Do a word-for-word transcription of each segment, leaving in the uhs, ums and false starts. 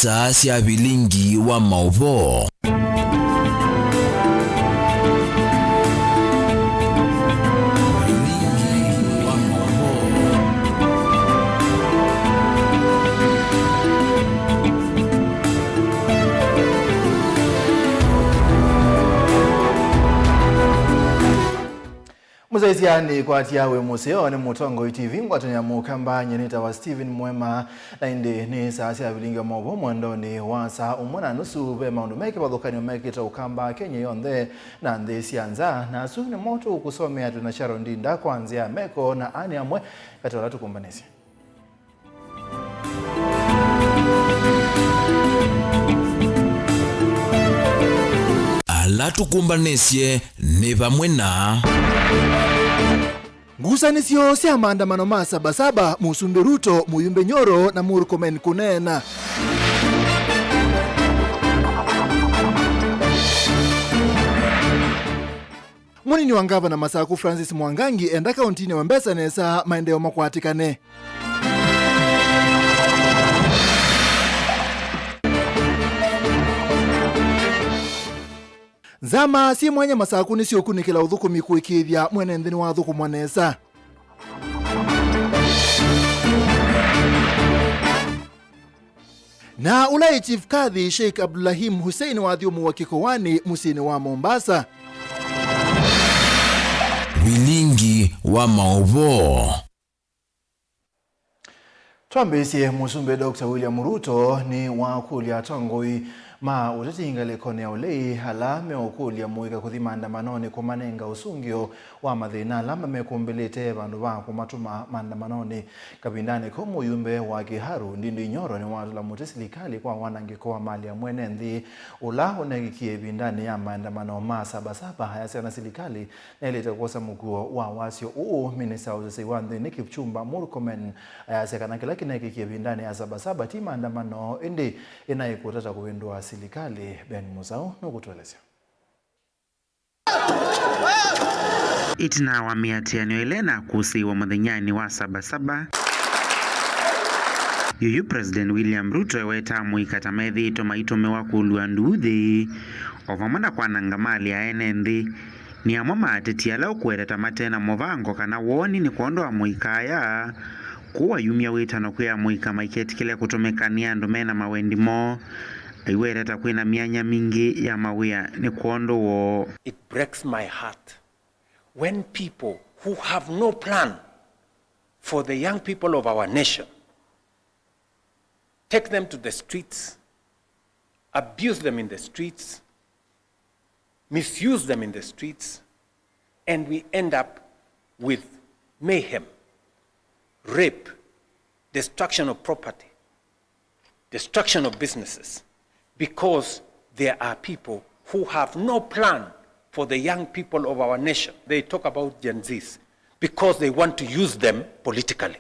Saa sya vilingi wa maũvoo. Vilingi wa maũvoo. Mũsyaĩĩsya nĩkwatya wĩ mũseo nĩ Mũtongoi T V, ngwatanĩo ya Mũkamba, nyie nĩtawa Stephen Mwema, na ĩndĩ nĩ saa sya vilingi wa maũvoo mwendonĩ wa saa ũmwe na nusu. Ve maũndũ me kĩvathũkany'o mekĩte Ũkamba, Kenya yonthe, na nthĩ sya nza, na asu nĩmo tũkũsomea twĩ na Sharon Ndinda kwa nzĩa ya meko, na aa nĩ amwe katĩ wa ala tũkũmbanĩsye. Ala tũkũmbanĩsye nĩ vamwe na. Ngusanĩsyo sya maandamano ma Saba Saba, Mũsumbĩ Ruto, Mũyumbe Nyoro na Murkomen kũneena. Mũnini wa ngavana Masaku Francis Mwangangi enda kaũntinĩ wa mbesa nesa maendeeo makwatĩkane. Nzama syĩ mwanya Masaku nĩsyũkunĩkĩla ũthũkũmi kũĩkĩĩthya mwene nthĩ nĩwathũkũmwa nesa. Na ũla ĩ Chief Kadhi Sheikh Abdulrahim Hussein wathyũmũwa kĩkoanĩ mũsyĩnĩ wa Mombasa. Vilingi wa maũvoo. Twambĩĩsye, Mũsumbĩ Doctor William Ruto nĩwakũlya atongoi ma ũteti ngalĩkonĩ ya ũlei ala meũkũlya mũika kũthi maandamanonĩ kũmanenga ũsũngĩo wa mathĩna ala mamekũmbĩlĩte vandũ va kũmatũma maandamanonĩ. Kavindanĩ kau, mũyumbe wa Kiharu Ndindi Nyoro nĩwatũla mũtĩ silikalĩ kwa wanangĩko wa mali ya mwene nthĩ ũla ũneekikie ĩvindanĩ ya maandamano ma Saba Saba, ayasya kana silikalĩ nĩyaĩlĩte kwosa mũkuo wa wasyo ũũ. Minista wa ũseseĩ wa nthĩnĩ Kipchumba Murkomen ayasya kana kĩla kĩneekikie ĩvindanĩ ya Saba Saba ti maandamano, ĩndĩ ĩnaĩ kũtata kũvĩndũa silikalĩ. Ben Musau nũkũtũelesya. Ĩtina wa mĩatĩanĩo ĩla ĩnakũsĩĩwa mũthenyanĩ wa Saba Saba, yuyu President William Ruto ewetaa mũika ta methĩĩtwe maitũmĩwa kũlua nduuthĩ, o vamwe na kwananga mali ya ene nthĩ. Nĩ amwe ma ateti ala ũkũweta ta mate na mũvango kana woni nĩ kwondũ wa mũika aya. Kũu ayumya wĩtano kwĩ amũika maiketĩkĩle kũtũmĩka nĩ andũ me na mawendi moo. Aiweta ta kwĩ na myanya mingĩ ya mawĩa nĩ kwondũ woo. It breaks my heart when people who have no plan for the young people of our nation take them to the streets, abuse them in the streets, misuse them in the streets, and we end up with mayhem, rape, destruction of property, destruction of businesses, because there are people who have no plan for the young people of our nation. They talk about Gen Zs because they want to use them politically.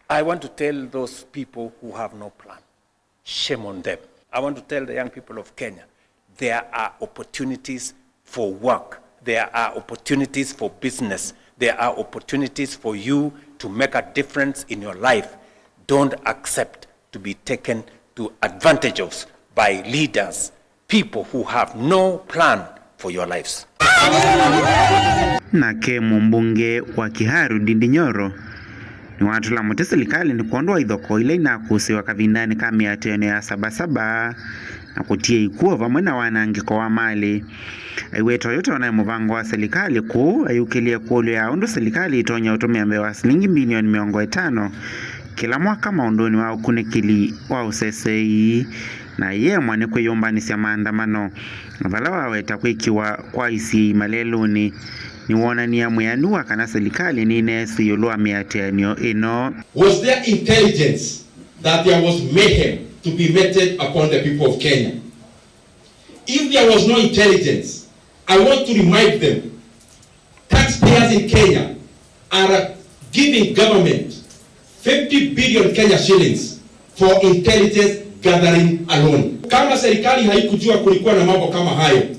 I want to tell those people who have no plan, shame on them. I want to tell the young people of Kenya, there are opportunities for work. There are opportunities for business. There are opportunities for you to make a difference in your life. Don't accept to be taken to advantage of by leaders, people who have no plan for your lives. Nake mũmbunge wa Kiharu Ndindi Nyoro nĩwatũla mũtĩ silikalĩ nĩ kwondũ wa ithokoo ila inakũsĩwa kavindanĩ ka mĩatĩanĩo ya Saba Saba na kũtia ikw'ũ vamwe na wanangĩko wa malĩ. Aiweta ũyũ ta ũnaĩ mũvango wa silikalĩ kũu, ayũkĩlĩe kũlyo ya ũndũ silikalĩ ĩtonya ũtũmĩa mbee wa silingi mbilioni mĩongo ĩtano kĩla mwaka maũndũnĩ wa ũkunĩkĩli wa ũseseei, na ayĩemwa nĩ kwĩyũmbanĩsya maandamano, na vala waweta kwĩkĩwa kwa isiĩi malelũnĩ. Nĩwonanie mwĩanu wa kana silikalĩ nĩneesĩ ĩũlũ wa mĩatĩanĩo ĩno. Was there intelligence that there was mayhem to be meted upon the people of Kenya? If there was no intelligence, I want to remind them, taxpayers in Kenya are giving government fifty billion Kenya shillings for intelligence gathering alone. Kama serikali haikujua kulikuwa na mambo kama hayo,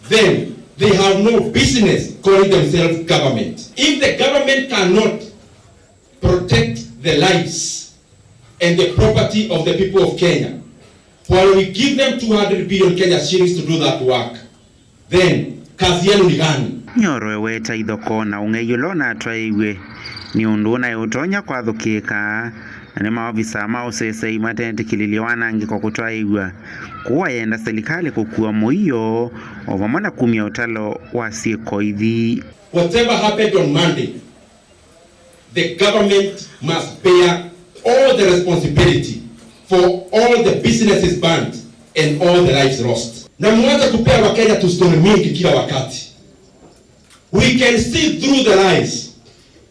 then they have no business calling themselves government. If the government cannot protect the lives and the property of the people of Kenya, while we give them two hundred billion Kenya shillings to do that work, then kazi yenu ni gani? Nyoro ĩweta ithokoo na ũng'ei ũla ũnatwaĩiw'e nĩ ũndũ ũnaĩ ũtonya kwathũkĩĩka, na nĩ maovisa ma ũsesei matetĩkĩlilye wanangĩko kũtwaĩw'a. Kũu ayenda silikalĩ kũkua mũio o vamwe na kumya ũtalo wa syĩko ithi. Whatever happened on Monday, the government must bear all the responsibility for all the businesses burned and all the lives lost. Na mwache kupea Wakenya tu story mingi kila wakati. We can see through the lies.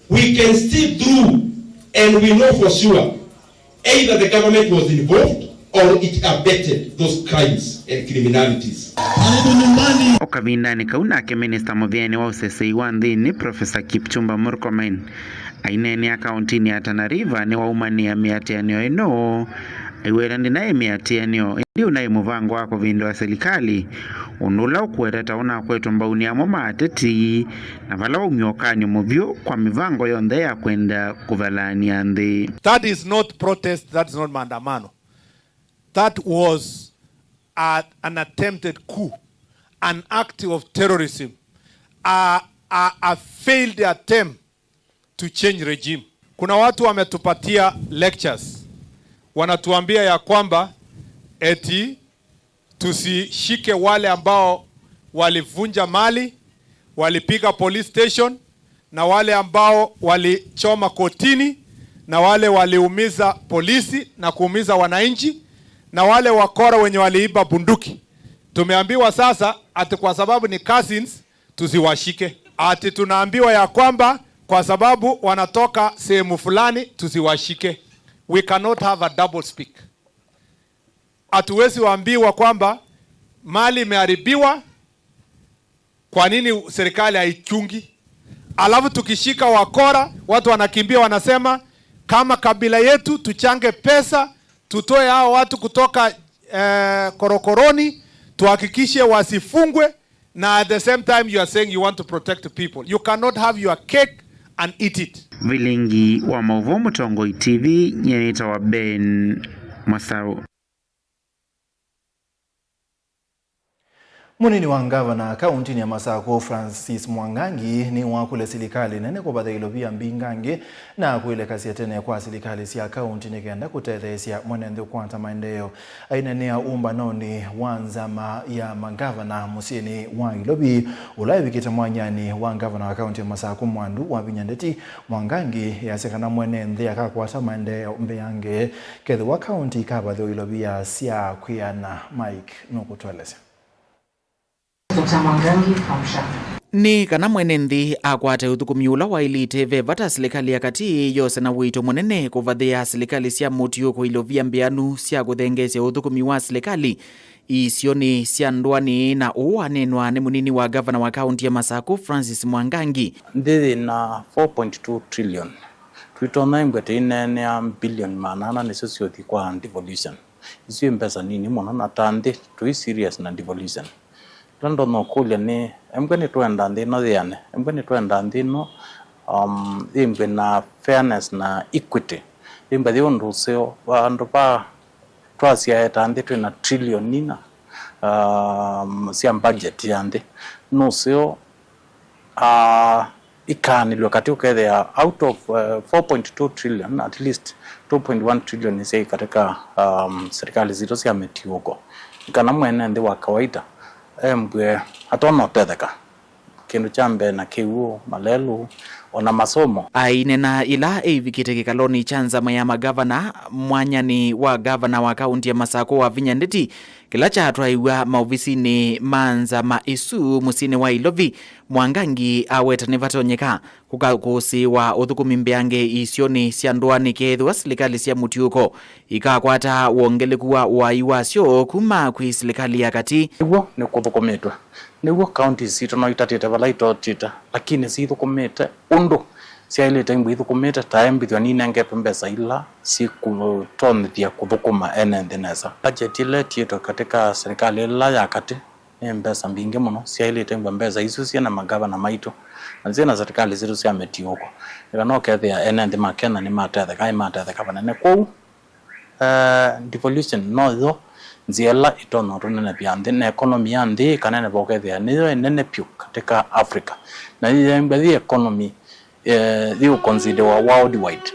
We can see through, and we know for sure either the government was involved or it abetted those crimes and criminalities. Karibu nyumbani. O kavindanĩ kau nake minista mũvĩanĩ wa ũsesei wa nthĩnĩ, Professor Kipchumba Murkomen, aineenea kaũntĩnĩ ya Tana River nĩwaumanĩa mĩatĩanĩo ĩno. Aiweta ndĩnaĩ mĩatĩanĩo, ĩndĩ ũnaĩ mũvango wa kũvĩndũa silikalĩ, ũndũ ũla ũkũweta ta ũnakwetwe mbau nĩ amwe ma ateti, na vala waumya ũkany'o mũvyũ kwa mĩvango yonthe ya kwenda kũvalaany'a nthĩ. That is not protest, that is not maandamano. That was a, an attempted coup, an act of terrorism, a, a, a failed attempt to change regime. Kuna watu wametupatia lectures, wanatuambia ya kwamba eti tusishike wale ambao walivunja mali, walipiga police station, na wale ambao walichoma kotini, na wale waliumiza polisi na kuumiza wananchi, na wale wakora wenye waliiba bunduki. Tumeambiwa sasa ati kwa sababu ni cousins, tusiwashike. Ati tunaambiwa ya kwamba kwa sababu wanatoka sehemu fulani, tusiwashike. We cannot have a double speak. Hatuwezi waambiwa kwamba mali imeharibiwa, kwa nini serikali haichungi? Alafu tukishika wakora, watu wanakimbia, wanasema, "Kama kabila yetu, tuchange pesa, tutoe hao watu kutoka, eh, korokoroni, tuhakikishe wasifungwe," na at the same time you are saying you want to protect people. You cannot have your cake and eat it. Vilingi wa mauvoo Mũtongoi T V, nyie nĩtawa Ben Masau. Mũnini wa ngavana kaũntĩnĩ ya Masakũ, Francis Mwangangi, nĩwakũlya silikalĩ nene kũvathya ilovia mbingangĩ na kwĩlekasya tene kwa silikalĩ sya kaũntĩ nĩ kenda kũtetheesya mwene nthĩ ũkwata maendeeo. Aineenea ũmbanonĩ wa nzama ya mangavana mũsyĩnĩ wa Ilovi, ũla ĩvikĩte mwanyanĩ wa ngavana wa kaũntĩ ya Masakũ Mwandu Wavinya Ndeti, Mwangangi easya kana mwene nthĩ akakwata maendeeo mbeange kethĩwa kaũntĩ ikavathĩwa ilovia sya kwĩana. Mike nũkũtũelesya. Doctor Mwangangi from SHA. Nĩ kana mwene nthĩ akwate ũthũkũmi ũla waĩlĩte, ve vata silikalĩ ya katĩ yose na ũito mũnene kũvathĩa silikalĩ sya mũtiũko ilovia mbĩanu sya kũthengeesya ũthũkũmi wa silikalĩ isionĩ sya ndũanĩ, na ũũ waneenwa nĩ mũnini wa ngavana wa kaũntĩ ya Masakũ, Francis Mwangangi. Nthĩ yĩna four point two trillion. Twĩtonya ĩmbwe tũineenea mbilioni maana ana nĩsyo syũthi kwa devolution. Isu nĩ mbesa nini mũno, na ta nthĩ tũi serious na devolution. Kĩla ndonya ũkũlya nĩ, embwe nĩtwenda nthĩ ĩno yĩane? Embwe nĩtwenda nthĩ ĩno, um, yĩmbwe na fairness na equity? Yĩmbwe yĩ ũndũ ũseo, vandũ va twasyae ta nthĩ twĩna trillion ina, um, sya budget ya nthĩ. Nũseo, ah, ikaanĩlw'a katĩ, ũkethĩa out of, uh, four point two trillion, at least two point one trillion nĩsyai katika, um, serikali sitũ sya mĩtiũko, nĩ kana mwene nthĩ wa kawaida embwe atona ũtetheka kĩndũ kya mbee na kĩw'ũ, malelũ, ona masomo. Aineena ĩla ĩivikĩte kĩkalonĩ kya nzama ya magavana, mwanyanĩ wa gavana wa kaũntĩ ya Masakũ Wavinya Ndeti, kĩla kyatwaĩw'a maovisinĩ ma nzama ĩsu mũsyĩnĩ wa Ilovi, Mwangangi aweta nĩvatonyeka kũkakũsĩĩwa ũthũkũmi mbeange isionĩ sya ndũanĩ kethĩwa silikalĩ sya mũtiũko ikakwata wongeleku wa ũai wasyo kuma kwĩ silikalĩ ya katĩ. Nĩw'o nĩkũthũkũmĩtwe. Nĩw'o counties sitũ no itatĩte vala itotĩte, lakini sithũkũmĩte ũndũ syaĩlĩte imbwa ithũkũmĩte, ta embĩthw'a ninengetwe mbesa ila syĩkũtonyethya kũthũkũma ene nthĩ nesa. Budget ĩla ĩtiĩtwe katika serikali ĩla ya katĩ nĩ mbesa mbingĩ mũno, syaĩlĩte imbwa mbesa isu syĩ na magavana maitũ na syĩ na serikali sitũ sya mĩtiũko, nĩ kana ũkethĩa ene nthĩ ma Kenya nĩmatetheka, nĩmatetheka vanene. Kwoou Uh, devolution noyo nzĩa ĩla ĩtonya ũtũnenevya nthĩ, na economy ya nthĩ ĩkaneneva ũkethĩa nĩyo ĩnene vyũ katika Africa, na yĩyembwa yĩ economy eh, yĩũconsiderwa worldwide.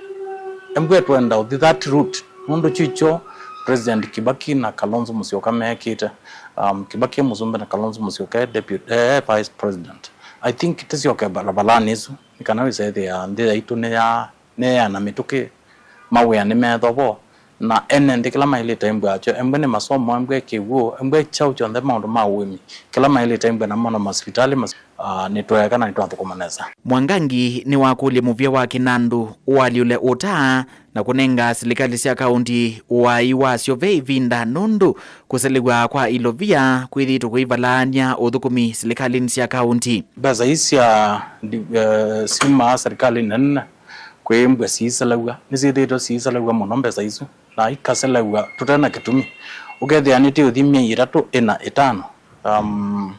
Embwe twenda ũthi that route, nũndũ kyikyo President Kibaki na Kalonzo Musyoka meekĩte. Um, Kibaki e mũsumbĩ na Kalonzo Musyoka e deputy, eh, vice president. I think tĩsyoke valavalani ĩsu, nĩ kana wĩsethĩa nthĩ yaitũ nĩ ya, nĩ ya na mĩtũkĩ, mawĩa nĩ methovo, na ene nthĩ kĩla maĩlĩte embwe akyo, embwe nĩ masomo, embwe kĩw'ũ, embwe kyaũ kyonthe, maũndũ ma ũĩmi, kĩla maĩlĩte embwe namo na masivitali mas-, ah, nĩtweeka na nĩtwathũkũma nesa. Mwangangi nĩwakũlya mũvĩa wa kĩnandũ ũalyũle ũta na kũnenga silikalĩ sya kaũnti ũai wasyo ve ĩvinda, nũndũ kũselew'a kwa ilovia kwĩthĩĩtwe kũivalaany'a ũthũkũmi silikalĩnĩ sya kaũnti. Mbesa ii sya ndi-, eh, syumaa serikalĩnĩ nene kwĩ mbwe siiselew'a, nĩsyĩthĩĩtwe siiselew'a mũno mbesa isu, na ikaselew'a tũte na kĩtumi. Ũkethĩa nĩtĩũthi myei ĩtatũ, ĩna, ĩtano, um,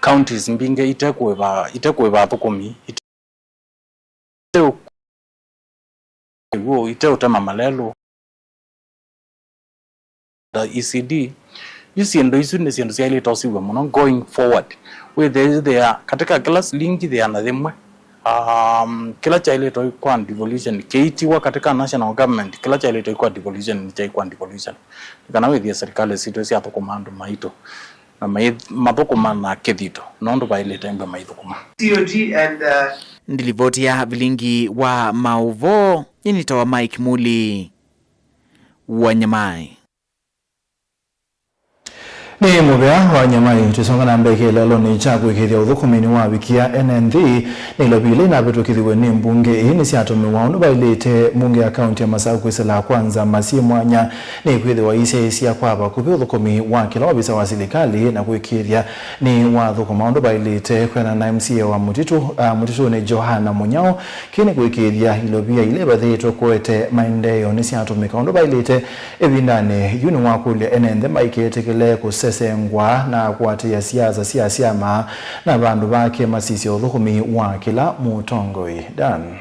counties mbingĩ itekũĩva, itekũĩva athũkũmi, iteũ-, iteũtema malelũ. The E C D, yu syĩndũ isu nĩ syĩndũ syaĩlĩte ũsiw'a mũno going forward. Wĩthĩthĩa katika kĩla silingi thĩana yĩmwe, um, kĩla kyaĩlĩte kwa devolution kĩitiwa katika national government, kĩla kyaĩlĩte kwa devolution nĩkyaĩ kwa devolution. Nĩ kana wĩthĩe serikali sitũ syathũkũma andũ maitũ na mai-, mathũkũma na kĩthito, nũndũ vaĩlĩte mbwe maithũkũma. C O G and, uh, Ndilivoti ya vilingi wa maũvoo, nyinitawa Mike Muli wa Nyamai. Nĩ mũvea wa Nyamai, tũisonga na mbee kĩeleelonĩ kya kũĩkĩĩthya ũthũkũmi nĩwavikia ene nthĩ. Nĩ ilovi ila inavĩtũkĩthiw'e nĩ mbunge ĩĩ nĩsyatũmĩwa ũndũ vaĩlĩte. Mbunge ya kaunti ya Masaku kwĩsĩla kwa nzama syĩ mwanya nĩkwĩthĩwa isyaĩĩsya kwa vakuvĩ ũthũkũmi wa kĩla ovisa wa silikalĩ na kũĩkĩĩthya nĩwathũkũma ũndũ vaĩlĩte. Kwĩanana na M C A wa Mũtitũ, ah, Mũtitũnĩ Johana Mũnyao, kĩĩ nĩ kũĩkĩĩthya ilovia ila ivathĩĩtwe kũete maendeeo nĩsyatũmĩka ũndũ vaĩlĩte. Ĩvindanĩ yu nĩwakũlya ene nthĩ maiketĩkĩle kũsesengwa na kũatĩĩa siasa sya syama, na vandũ vake masisye ũthũkũmi wa kĩla mũtongoi. Dan.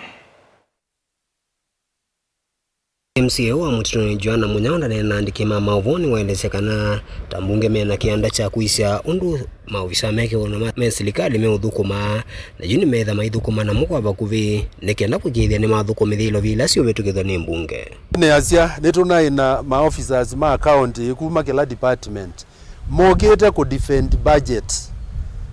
M C A wa Mũtitũnĩ Joana Mũnyao ndaneena na andĩki ma maũvoo nĩwaelesya kana ta mbunge mena kĩanda kya kũisya ũndũ maovisa mekĩwa na ma-, me silikalĩ meũthũkũma, na yu nĩmeetha maithũkũma namo kwa vakuvĩ nĩ kenda kũĩkĩĩthya nĩmathũkũmĩthya ilovi ila syũvĩtũkĩthw'a nĩ mbunge. Nĩasya nĩtũnaĩ na ma officers ma county kuma kĩla department mokĩte kũ defend budget,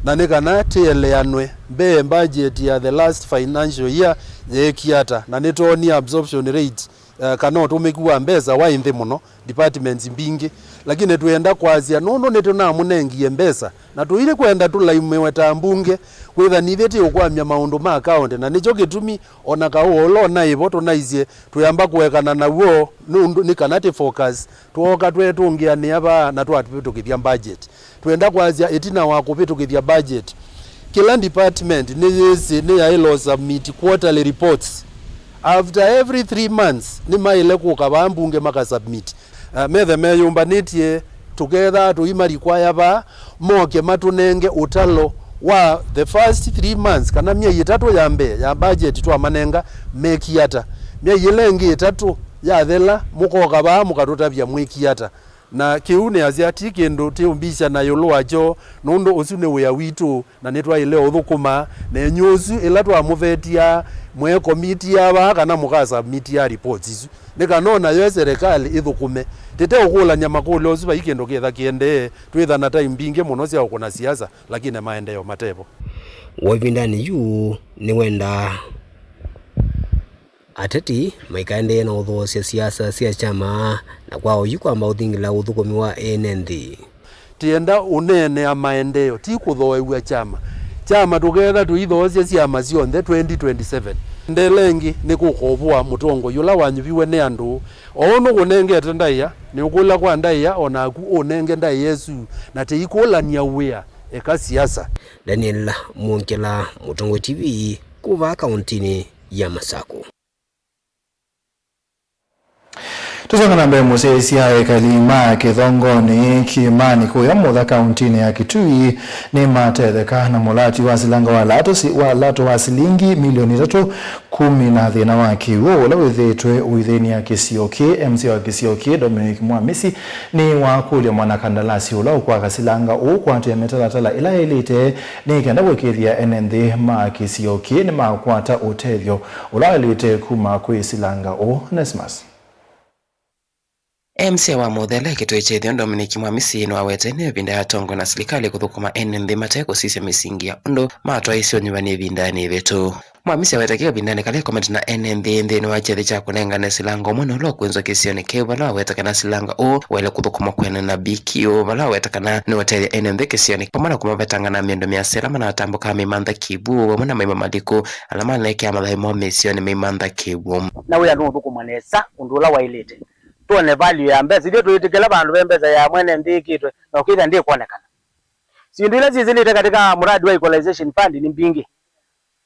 na nĩ kana tĩeleanwe mbee budget ya the last financial year yeekie ata, na nĩtwoonie absorption rate, eh, kana ũtũmĩku wa mbesa waĩ nthĩ mũno departments mbingĩ. Lakini twĩenda kwasya, nũndũ nĩtũnamũnengie mbesa, na tũilyĩ kwenda tũlaimĩwe ta mbunge, kwĩtha nithyĩ tĩũkwamya maũndũ ma county, na nĩkyo kĩtumi o na kaũ ũla ũnaĩ vo tũnaisye twĩamba kũekana naw'o, nũndũ nĩ kana tĩ focus, twooka tweetũngĩanĩa vaa na twavĩtũkĩthya budget. Twenda kwasya ĩtina wa kũvĩtũkĩthya budget, kĩla department nĩyĩsĩ nĩyaĩle ũ submit quarterly reports. After every three months, nĩmaĩle kũka vaa mbunge maka submit. Eh, methe meyũmbanĩtye, tũkethaa tũimarequire vaa, moke matũnenge ũtalo wa the first three months, kana myei ĩtatũ ya mbee ya budget twamanenga, mekie ata. Myei ĩla ĩngĩ ĩtatũ yathela, mũkoka vaa mũkatũtavya mwĩkie ata. Na kĩu nĩasya ti kĩndũ tĩũmbisya na ĩũlũ wakyo, nũndũ ũsu nĩ wĩa witũ, na nĩtwaĩle ũthũkũma nenyu ũsu ĩla twamũvetia, mweekomitia vaa kana mũkasubmitia reports isu, nĩ kana o nayo ĩselekalĩ ĩthũkũme. Tĩteũkũlany'a makũlyo asu, vai kĩndũ kĩtha kĩendee, twĩtha na time mbingĩ mũno sya ũkũna siasa, lakini maendeeo matevo. Woo ĩvindanĩ yu nĩwendaa ateti maikaendee na ũthoosya siasa sya kyama, na kwa oyu kwamba ũthingĩla ũthũkũmi wa ene nthĩ. Tĩenda ũneenea maendeeo, ti kũthooew'a kyama. Kyama tũkeetha tũithoosya syama syonthe twenty twenty-seven. Ndela ĩngĩ nĩ kũkovũa mũtongoi ũla wanyuviwe nĩ andũ. O ũndũ ngũnengete ndaĩa, nĩũkũla kwa ndaĩa, o naku ũnenge ndaĩa ĩsu, na tĩikũlany'a wĩa, eka siasa. Daniel Mwongela, Mũtongoi T V, kuma kaũntĩnĩ ya Masaku. Tũsonga na mbee, mũsyaĩĩsya ekali ma Kĩthongonĩ Kĩĩmanĩ kũya Mũtha kauntinĩ ya Kitui nĩmatetheka na mũlati wa silanga wa lato si-, wa lato wa silingi milioni itatũ kumi na thĩna wa kĩw'ũ ũla wĩthĩĩtwe ũithĩnĩa kĩsio kĩĩ. M C A wa kĩsio kĩĩ, Dominic Mwamisi, nĩwakũlya mwanakandalasi ũla ũkwaka silanga ũũ kũatĩĩa mĩtalatala ĩla yaĩlĩte nĩ kenda kũĩkĩĩthya ene nthĩ ma kĩsio kĩĩ nĩmakwata ũtethyo ũla waĩlĩte kuma kwĩ silanga ũũ. Onesmus. M C A wa Mũtha Kitui kya Ĩtheo, Dominic Mwamisi, nĩwawetete nĩ ĩvinda ya atongoi na silikalĩ kũthũkũma ene nthĩ mate kũsisya mĩsingi ya ũndũ matwaĩĩsye ũnyuvani ĩvindanĩ ĩvĩtu. Mwamisi aweta kĩu ĩvindanĩ kala ekomete na ene nthĩ nthĩnĩ wa kyathĩ kya kũnengane silanga ũmwe na ũla ũkwĩnzwa kĩsionĩ kĩu, vala waweta kana silanga ũũ waĩle kũthũkũmwa kwĩanana na B Q, vala waweta kana nĩũtethya ene nthĩ kĩsionĩ vamwe na kũmavetangana mĩendo mĩasa ĩla manatambũkaa meimantha kĩw'ũ vamwe na maima maliku ala manekea mathaĩ moo mĩsionĩ meimantha kĩw'ũ. Na wĩa nũũthũkũmwa nesa ũndũ ũla waĩlĩte. Twone value ya mbesa, ithyĩ twĩtĩkĩla vandũ ve mbesa ya mwene nthĩ ĩkĩtwe, na ũkĩthĩa ndĩkwonekana. Syĩndũ ila syĩsĩlĩte katika muradi wa equalization fund nĩ mbingĩ,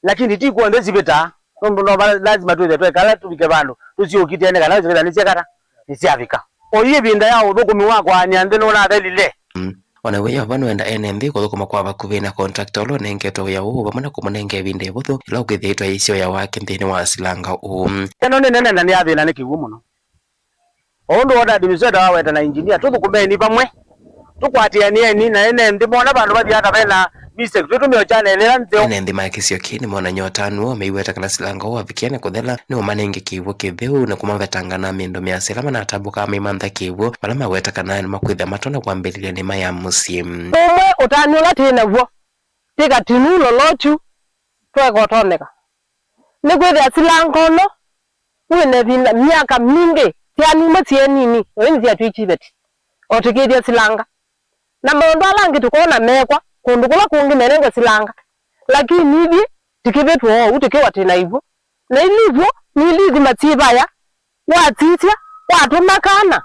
lakini ti kw'onthe sivĩtaa, nũndũ no va-, lazima twĩthĩe twekala tũvike vandũ tũsyũkitĩe nĩ kana syĩkĩthĩa nĩsyekata, nĩsyavika. Oyu ĩvinda ya ũthũkũmi wa kwaany'a nthĩ nũnathelile. Mm. O na wĩa ũva nũenda ene nthĩ kũthũkũma kwa vakuvĩ na contractor ũla ũnengetwe wĩa ũũ vamwe na kũmũnenga ĩvinda ĩvũthũ ĩla ũkĩthĩĩtwe aisyoya wake nthĩnĩ wa silanga ũũ. Ĩno nĩ nene na nĩ ya thĩna nĩ kĩw'ũ mũno. O ũndũ ward administrator waweta na engineer, tũthũkũmeni vamwe, tũkwatĩanĩeni na ene nthĩ mona vandũ vathi ata vena mistake, twĩtũmĩe o channel ĩla nzeo. Ene nthĩ ma kĩsio kĩĩ nĩmonany'a ũtanu woo meiweta kana silanga ũũ wavikĩa na kũthela nĩũmanenge kĩw'ũ kĩtheu na kũmavetangana mĩendo mĩasa ĩla manatambũkaa meimantha kĩw'ũ, vala maweta kana nĩmakwĩthĩa matonya kwambĩlĩlya nĩma ya mũsyĩ. Ũmwe ũtanu ũla twĩ naw'o, twĩ katinu lolotu, tweka ũtoneka. Nĩkwĩthĩa silanga ũno wĩna ĩvinda myaka mingĩ, syana imwe syĩ nini, na ĩndĩ syatw'ĩkie iveti, o tũkĩthya silanga. Na maũndũ ala angĩ tũkona mekwa kũndũ kũla kũngĩ menengwe silanga, lakini ithyĩ tũkĩvĩtw'a oou tũkĩwa twĩ na iw'ũ. Na ila iw'ũ nĩ ila ithima syĩ vaya, wasisya, watũma kana,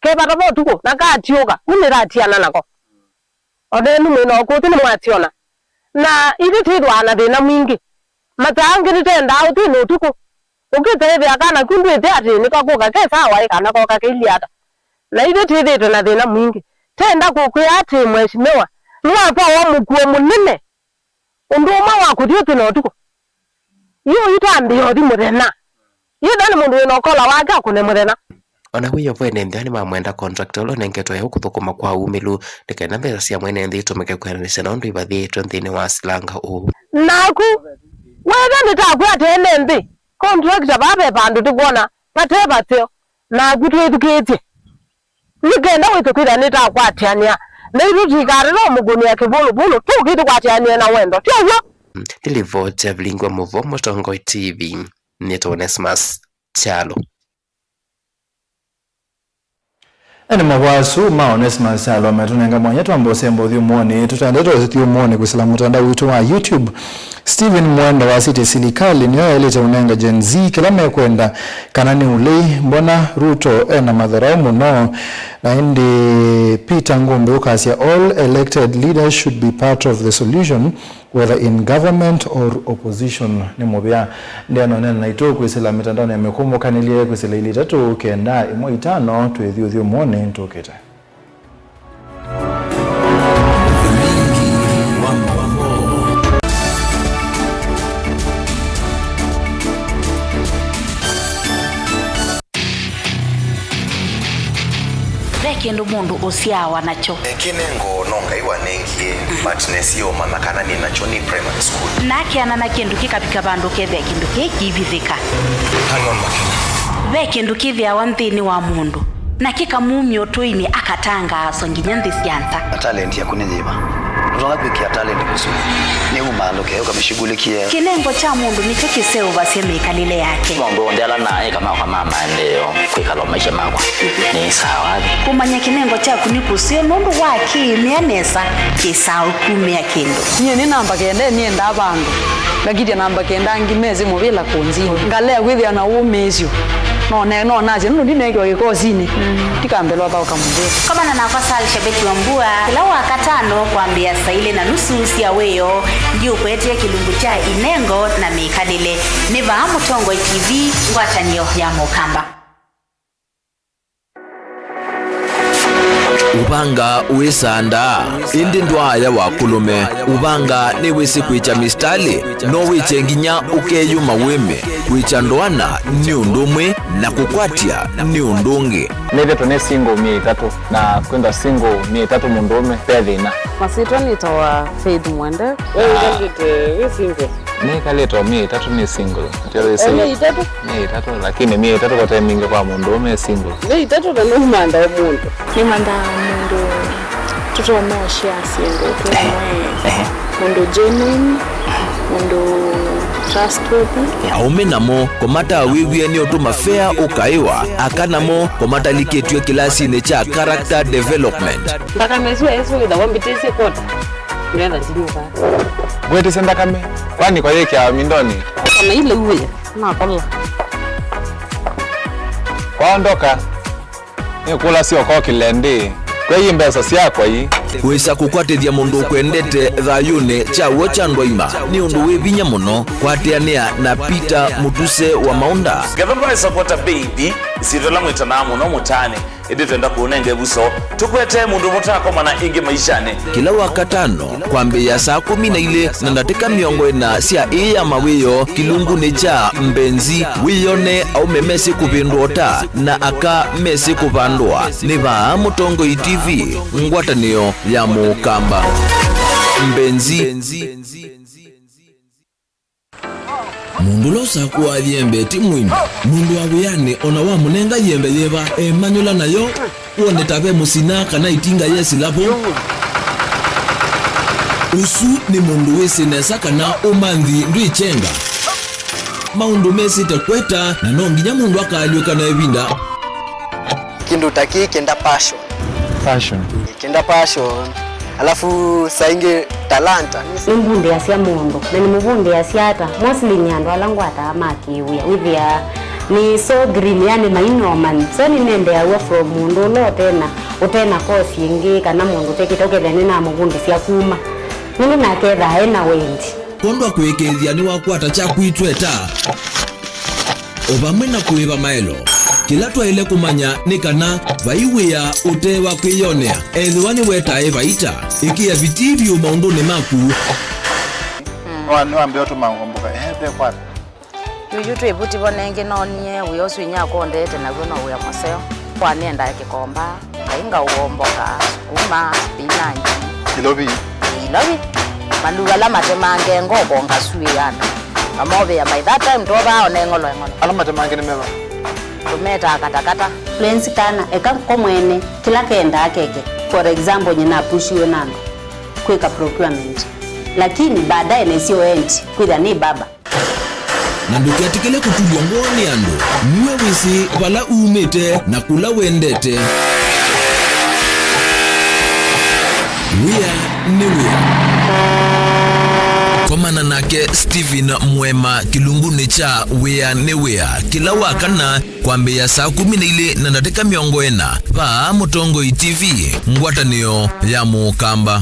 kevata va ũtukũ, na katiũka, u nĩtatiana nako. O nenyu mwĩ na ũkũsĩ nĩmwasyona. Na ithyĩ twĩthwaa na thĩna mwingĩ. Masaa angĩ nĩtendaa ũthĩnĩ ũtukũ. Ũkĩta ĩthĩa kana ku ndwĩthĩa atĩ nĩkakũka ke saa waĩ kana koka kailyĩ ata. Na ithyĩ twĩthĩĩtwe na thĩna mwingĩ. Tenda kũkwĩa atĩ, Mheshimiwa, nĩwakwawa mũkuo mũnene. Ũndũ ũmwe wa kũthi ũthĩnĩ ũtukũ. Yu ũyũ twambĩĩa ũthi mũthenya. Yu nda nĩ mũndũ wĩna ũkola wake akũne mũthenya. O na wĩo vo ene nthĩ nĩmamwenda contractor ũla ũnengetwe wĩa ũũ kũthũkũma kwa umĩlu, nĩ kenda mbesa sya mwene nthĩ itũmĩke kwĩananĩsya na ũndũ ivathĩĩtwe nthĩnĩ wa silanga ũũ. Naku, wethĩa nĩtakwĩa ene nthĩ, contractor vaa ve vandũ tũkwona vate vaseo, naku twĩthukĩĩsye. Nĩ kenda wĩse kwĩthĩa nĩtakwatĩanĩa naitũ, tũikarĩla ũmũkũnĩa kĩvũlũvũlũ, tũkĩtũkwatĩanĩe na wendo, ti ũw'o? Nĩ livoti ya Vilingwa Mũvo, Mũtongoi T V, nĩtawa Onesmus Kyalo. Ene mavwasu ma Onesmus Kyalo metũnenga mwanya twamba ũsemba ũthyũmũonĩ. Tũtaendete ũthyũmũonĩ kwĩsĩla mũtandao witũ wa YouTube. Stephen Mwenda wasĩtye silikalĩ nĩyo yaĩlĩte ũnenga Gen Z kĩla mekwenda, kana nĩ ũlei. Mbona Ruto ena matharaũ mũno? Na ĩndĩ Peter Ngũmbĩ ũkasya, all elected leaders should be part of the solution, whether in government or opposition. Nĩ mũvea. Ndeanonene naitũ kwĩsĩla mĩtandaonĩ ya mĩkũmũkanĩlye kwĩsĩla ilĩ itatũ kenda ĩmwe itano. Twĩthi ũthyũmũonĩ tũkĩte. Ve kĩndũ mũndũ ũsyaawa nakyo. Kĩnengo no Ngai wanengie, but nesie ũmanya kana nĩ nakyo nĩ primary school. Na akeana na kĩndũ kĩkavika vandũ kethĩa kĩndũ kĩĩ kĩivithĩka. Hang on, Makena. Ve kĩndũ kĩthĩawa nthĩnĩ wa mũndũ, na kĩkamumya ũtũinĩ akatangaaswa nginya nthĩ sya nza. Na talent yaku nĩ yĩva? Ndũtonya kwĩkĩa talent mũsyĩ. Nĩ umaandũke ũkamĩshughulikie. Kĩnengo kya mũndũ nĩkyo kĩseũvasya mĩkalĩle yake. Maũndũ onthe ala naĩ kamaũka ma maendeeo kwĩkala maisha makwa. Nĩ sawa. Kũmanya kĩnengo kyaku nĩ kũseo nũndũ wa kĩĩmĩa nesa kĩsaa ũkumĩa kĩndũ. Nyie nĩ namba kenda nĩendaa vandũ. Ngakitya namba kenda angĩ mesĩ mũvĩla kũnzi. Ngalea kwĩthĩa na ũmĩĩsyo. No ne-, no nasye nũndũ ndineekiwa kĩkosinĩ. Ndikambĩlwa thaũka mũvĩla. Komana nakwa Sal Shabeki wa Mbua kĩla Wakatano kwambĩĩa saa ilĩ na nusu sya wĩoo. Ndiũkũetee kĩlungu kya inengo na mĩkalĩle. Nĩ vaa Mũtongoi T V, ngwatanĩo ya Mũkamba. Ũvanga wĩsandaa, ĩndĩ ndwaaya wa kũlũme. Ũvanga nĩwĩsĩ kwĩkya mistalĩ, no wĩkye nginya ũkeyũma wĩme. Kwĩkya ndoana nĩ ũndũ ũmwe, na kũkwatya nĩ ũndũ ũngĩ. Nĩthĩtwe nĩ single myei ĩtatũ, na kwĩthwa single myei ĩtatũ mũndũũme ve thĩna. Masyĩtwa nĩtawa Faith Mwende. We wĩkalĩte wĩ single? Nĩkalĩte o myei ĩtatũ nĩ single. Atĩ wĩsĩ- O myei ĩtatũ? Myei ĩtatũ, lakini myei ĩtatũ kote mingĩ kwa mũndũũme e single. Myei ĩtatũ na nũmanda o mũndũ. Nĩmandaa mũndũ tũtonya ũshare syĩndũ twĩ amwe, mũndũ genuine, mũndũ trustworthy. Aũme namo kũmatawĩw'ĩa nĩ ũndũ mavea ũkaĩwa, aka namo kũmatalikĩtw'e kĩlasinĩ kya character development. Nthakame ĩsu ĩsu wĩthawa mbĩtĩsye kota. Ndetha ndinyuka. Mwĩtĩsye nthakame, kwani kwa yĩkĩawa mindonĩ? Kana ile uwe, nakola. Kwaondoka, nĩkũlasya ũkokĩle ndĩ. Kwei mbesa syakwa ii. Wĩsa kũkwatĩthya mũndũ ũkwendete thayũnĩ kya w'o kya ndwaima nĩ ũndũ wĩ vinya mũno. Kwatĩanĩa na Peter Mũtuse wa Maũnda. Ngetha ndwaĩsa kwota beithi, isyĩtwa ĩla mwĩtanaa mũno mũtaanĩ. Ĩndĩ twenda kũũnenga ĩvuso, tũkwetee mũndũ mũtakomana ĩngĩ maishanĩ. Kĩla Wakatano, kwambĩĩa saa kũmi na ilĩ na ndatĩka mĩongo ĩna sya ĩĩ ya mawĩoo kĩlungunĩ kya Mbenzi, wĩyone aũme mesĩ kũvĩndũa ũta na aka mesĩ kũvandũa. Nĩ vaa Mũtongoi T V, ngwatanĩo ya Mũkamba. Mbenzi. Mũndũ ũla ũsakũaa yembe ti mũimbi. Mũndũ wa wĩanĩ o na wamũnenga yembe yĩva, emanyũla nayo, wone ta ve mũsina kana ĩtinga yesĩla vo. Ũsu nĩ mũndũ wĩsĩ nesa kana ũmanthi ndwĩkyenga. Maũndũ mesĩte kweta, na no nginya mũndũ akaalyũka na ĩvinda. Kĩndũ ta kĩĩ kĩenda passion. Passion. Kĩenda passion. Alafu saa ingĩ talanta. Nĩmbundĩasya mũndũ, na nĩmũvundĩasya ata? Mostly nĩ andũ ala ngwataa ma kĩwĩa. Wĩthĩaa nĩ so green, yani mainomani. So nĩnendeaw'a from mũndũ ũla ũtena, ũtena course ĩngĩ, kana mũndũ ũtekĩte, ũkethĩa nĩnamũvundĩsya kuma. Nũndũ nake ethaa ena wendi. Kwondũ wa kũĩkĩĩthya nĩwakwata kyaku itweta. O vamwe na kũĩva maelo, kĩla twaĩle kũmanya nĩ kana vai wĩa ũte wa kwĩyonea. Ethĩwa nĩwetae vaita, ĩkĩa vitii vyũ maũndũnĩ maku. Nĩwa- nĩwambĩĩa ũtũma ngomboka, ehe, ve kwata. Yuyu twĩ vuti vo nengĩ noonie wĩa ũsu inyia akũndete naw'o no wĩa mũseo. Kwa nĩendae kĩkomba. Ngai ngaũomboka, sukuma, spinach. Ilovi. Ilovi. Maluu ala matemange ngoko ngasuĩana. Ngamovĩa by that time twovaa one ng'olo eng'olo. Ala matemange nĩ meva? Tũmetaa katakata. Fluency kana eka ko mwene kĩla kendaa keke. For example, nyina apushiwe na andũ kwĩka procurement. Lakini baadaye nesio endi kwĩtha nĩ baba. Na ndũketĩkĩle kũtulw'a ngoo nĩ andũ. Nue wĩsĩ vala umĩte na kũla wendete. Wĩa nĩ wĩa. Komana nake Stephen Mwema kĩlungunĩ kya Wĩa nĩ Wĩa kĩla wa kana kwambĩĩa saa kũmi na ilĩ na ndatĩka mĩongo ĩna vaa Mũtongoi T V, ngwatanĩo ya Mũkamba.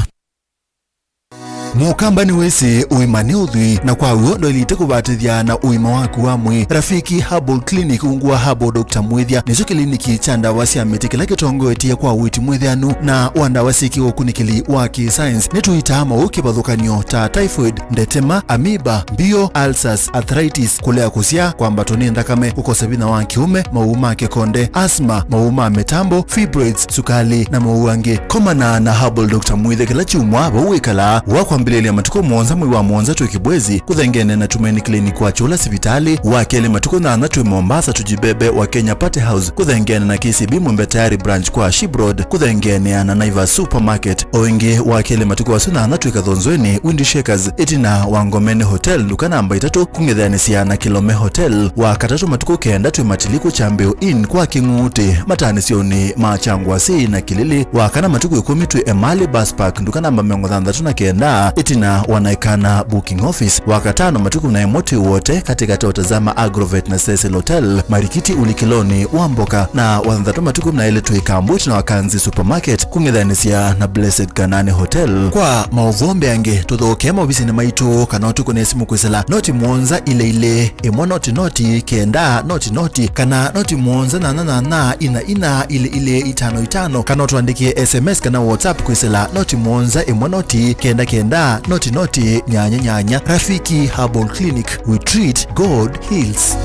Mũkamba nĩwĩsĩ ũima nĩ ũthwii, na kwa w'o ndwaĩlĩte kũvatĩthya na ũima waku wa mwĩĩ. Rafiki Herbal Clinic ungu wa Herbal Doctor Mwĩthya nĩkyo kĩliniki kya ndawa sya mĩtĩ kĩla kĩtongoetye kwa ũiiti mwĩthĩanu na wa ndawa syĩ kĩũkunĩkĩli wa kĩ-science. Nĩtũitaa maũũ kĩvathũkany'o ta typhoid, ndetema, amoeba, mbio, ulcers, arthritis, kũlea kũsyaa, kwambatwa nĩ nthakame, kũkosa vinya wa kĩũme, maũũ ma kĩkonde, asthma, maũũ ma mĩtambo, fibroids, sukali, na maũũ angĩ. Komana na Herbal Doctor Mwĩthya kĩla kyumwa vau wĩkalaa. Wa kwambĩlĩlya matukũ mũonza mwei wa mũonza twĩ Kibwezi, kũthengene na Tumaini Clinic wa Kyũla sivitalĩ. Wa kelĩ matukũ nyanya twĩ Mombasa Tujibebe wa Kenya Party House, kũthengene na K C B Mwembe Tayari branch kwa Ship Road, kũthengenea na Naivas Supermarket. O ĩngĩ, wa kelĩ matukũ asu nyanya twĩ Kathonzweni, Windy Shakers, ĩtina wa Ngomeni Hotel, nduka namba itatũ, kũng'ethanĩsya na Kilome Hotel. Wa katatũ matukũ kenda twĩ Matiliku Kyambĩo Inn kwa Kĩng'uutĩ, mataanĩsyonĩ ma Kyangwasi na Kĩlĩlĩ. Wa kana matukũ ĩkũmi twĩ Emali Bus Park, nduka namba mĩongo thanthatũ na kenda, Ĩtina wa Naikana Booking Office, Wakatano matukũ na ĩmwe twĩ Wote katĩkatĩ wa Tazama Agrovet na Cecil Hotel, Marikiti ũlikĩlonĩ wa mboka, na Wathanthatũ matukũ na elĩ twĩ Kambu ĩtina wa Kanzi Supermarket, kũng'ethanĩsya na Blessed Kanani Hotel. Kwa maũvoo mbeange, tũthokee maovisinĩ maitũ kana ũtũkũne simũ kwĩsĩla noti mũonza ilĩ ilĩ, ĩmwe noti noti, kenda noti noti, kana noti mũonza nyanya nyanya, ina ina, ilĩ ilĩ, itano itano, kana ũtũandĩkĩe S M S kana WhatsApp kwĩsĩla noti mũonza, ĩmwe noti, kenda kenda, noti noti, nyanya nyanya. Rafiki Herbal Clinic, we treat, God heals.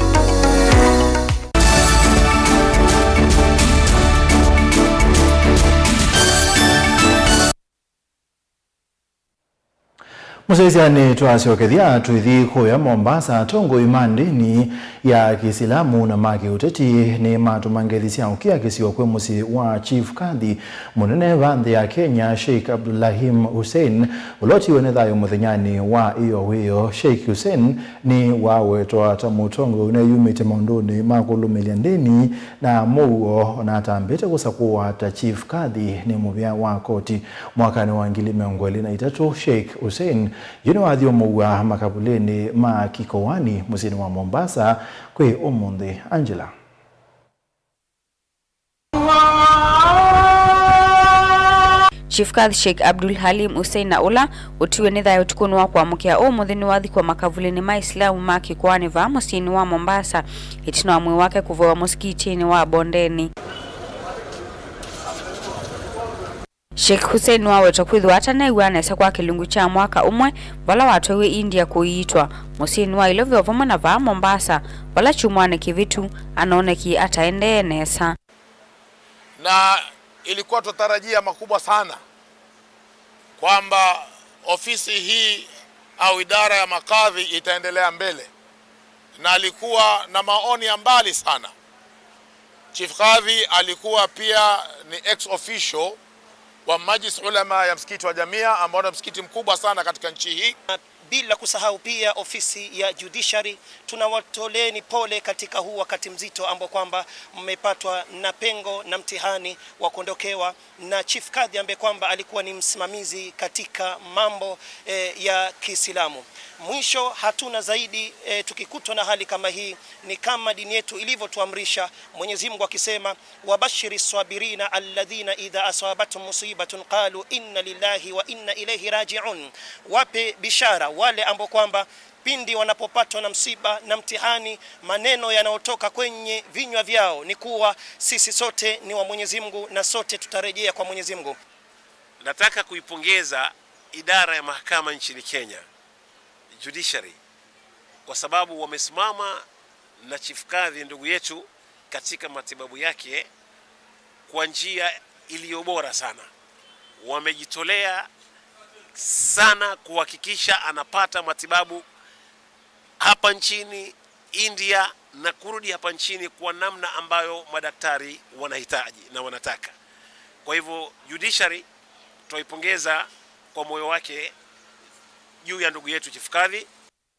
Mũsyaĩĩsyanĩ twasyokethya tũithi kũya Mombasa, atongoi ma ndĩni ya Kĩsilamu na ma kĩũteti nĩmatũma ngethi sya ũkĩa kĩsio kwĩ mũsyĩ wa Chief Kadhi mũnene va nthĩ ya Kenya, Sheikh Abdulrahim Hussein, ũla ũtiwe nĩ thayũ mũthenyanĩ wa ĩyo wĩoo. Sheikh Hussein nĩwawetwa ta mũtongoi ũneyumĩtye maũndũnĩ ma kũlũmĩlya ndĩni na mũuo, na atambĩte kũsakũwa ta Chief Kadhi nĩ mũvĩa wa koti. Mwakanĩ wa ngili mĩongo ĩlĩ na itatũ, Sheikh Hussein yu nĩwathi ũmũua makavulĩnĩ ma Kikowani mũsyĩnĩ wa Mombasa kwĩ ũmũnthĩ. Angela. Chief Kadhi Sheikh Abdul Halim Hussein na ũla ũtiwe nĩ thayũ ũtukũnĩ wa kũamũkĩa ũmũnthĩ nĩwathikwa makavulĩnĩ ma Islamu ma Kikowani vaa mũsyĩnĩ wa Mombasa, ĩtina wa mwĩĩ wake kũvoewa mũsikitinĩ wa Bondeni. Sheikh Hussein nĩwawetwa kwĩthĩwa atanew'aa nesa kwa kĩlungu kya mwaka ũmwe, vala watwaiwe India kũiitwa, mũsyĩnĩ wa Ilovi o vamwe na vaa Mombasa, vala kyumwanĩ kĩvĩtu anoonekie ataendee nesa. Na ilikuwa tunatarajia makubwa sana kwamba ofisi hii au idara ya makadhi itaendelea mbele, na alikuwa na maoni ya mbali sana. Chief Kadhi alikuwa pia ni ex officio wa Majlis Ulama ya msikiti wa Jamia, ambao ni msikiti mkubwa sana katika nchi hii. Bila kusahau pia ofisi ya Judiciary, tunawatoleni pole katika huu wakati mzito ambao kwamba mmepatwa na pengo na mtihani wa kuondokewa na Chief Kadhi ambaye kwamba alikuwa ni msimamizi katika mambo, eh, ya Kiislamu. Mwisho, hatuna zaidi, eh, tukikutwa na hali kama hii, ni kama dini yetu ilivyotuamrisha, Mwenyezi Mungu akisema, "Wabashiri swabirina alladhina idha asabathum musibatun qalu inna lillahi wa inna ilayhi raji'un." Wape bishara wale ambao kwamba pindi wanapopatwa na msiba na mtihani, maneno yanayotoka kwenye vinywa vyao ni kuwa sisi sote ni wa Mwenyezi Mungu na sote tutarejea kwa Mwenyezi Mungu. Nataka kuipongeza idara ya mahakama nchini Kenya, Judiciary, kwa sababu wamesimama na Chief Kadhi ndugu yetu katika matibabu yake kwa njia iliyo bora sana. Wamejitolea sana kuhakikisha anapata matibabu hapa nchini, India, na kurudi hapa nchini kwa namna ambayo madaktari wanahitaji na wanataka. Kwa hivyo, Judiciary twaipongeza kwa moyo wake juu ya ndugu yetu Chief Kadhi.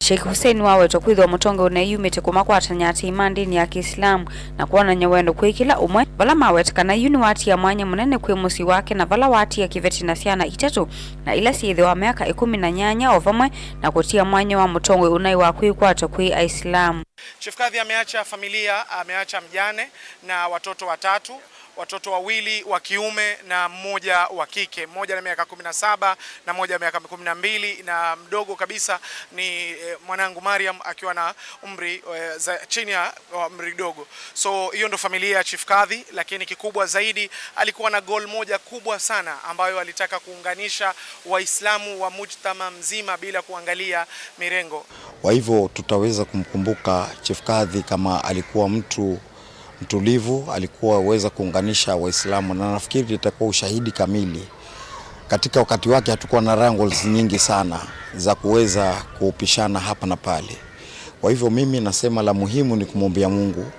Sheikh Hussein wawetwa kwĩthĩwa mũtongoi ũneyumĩtye kũmakwatany'a atĩĩi ma ndĩni ya Kĩislamu na kwonany'a wendo kwĩ kĩla ũmwe, vala maweta kana yu nĩwatia mwanya mũnene kwĩ mũsyĩ wake, na vala watia kĩveti na syana itatũ, na ila syĩthĩwa myaka ĩkũmi na nyanya, o vamwe na kũtia mwanya wa mũtongoi ũnaĩ wa kwĩkwatwa kwĩ Aislamu. Chief Kadhi ameacha familia, ameacha mjane na watoto watatu, watoto wawili wa kiume na mmoja wa kike, mmoja na miaka kumi na saba na mmoja miaka kumi na mbili, na mdogo kabisa ni, eh, mwanangu Mariam akiwa na umri, eh, za, chini ya, wa umri mdogo. So, hiyo ndo familia ya Chief Kadhi, lakini kikubwa zaidi alikuwa na goal moja kubwa sana ambayo alitaka kuunganisha Waislamu wa mujtama mzima bila kuangalia mirengo. Kwa hivyo tutaweza kumkumbuka Chief Kadhi kama alikuwa mtu mtulivu, alikuwa huweza kuunganisha Waislamu, na nafikiri itakuwa ushahidi kamili. Katika wakati wake hatukuwa na wrangles nyingi sana za kuweza kupishana hapa na pale. Kwa hivyo mimi nasema la muhimu ni kumwombea Mungu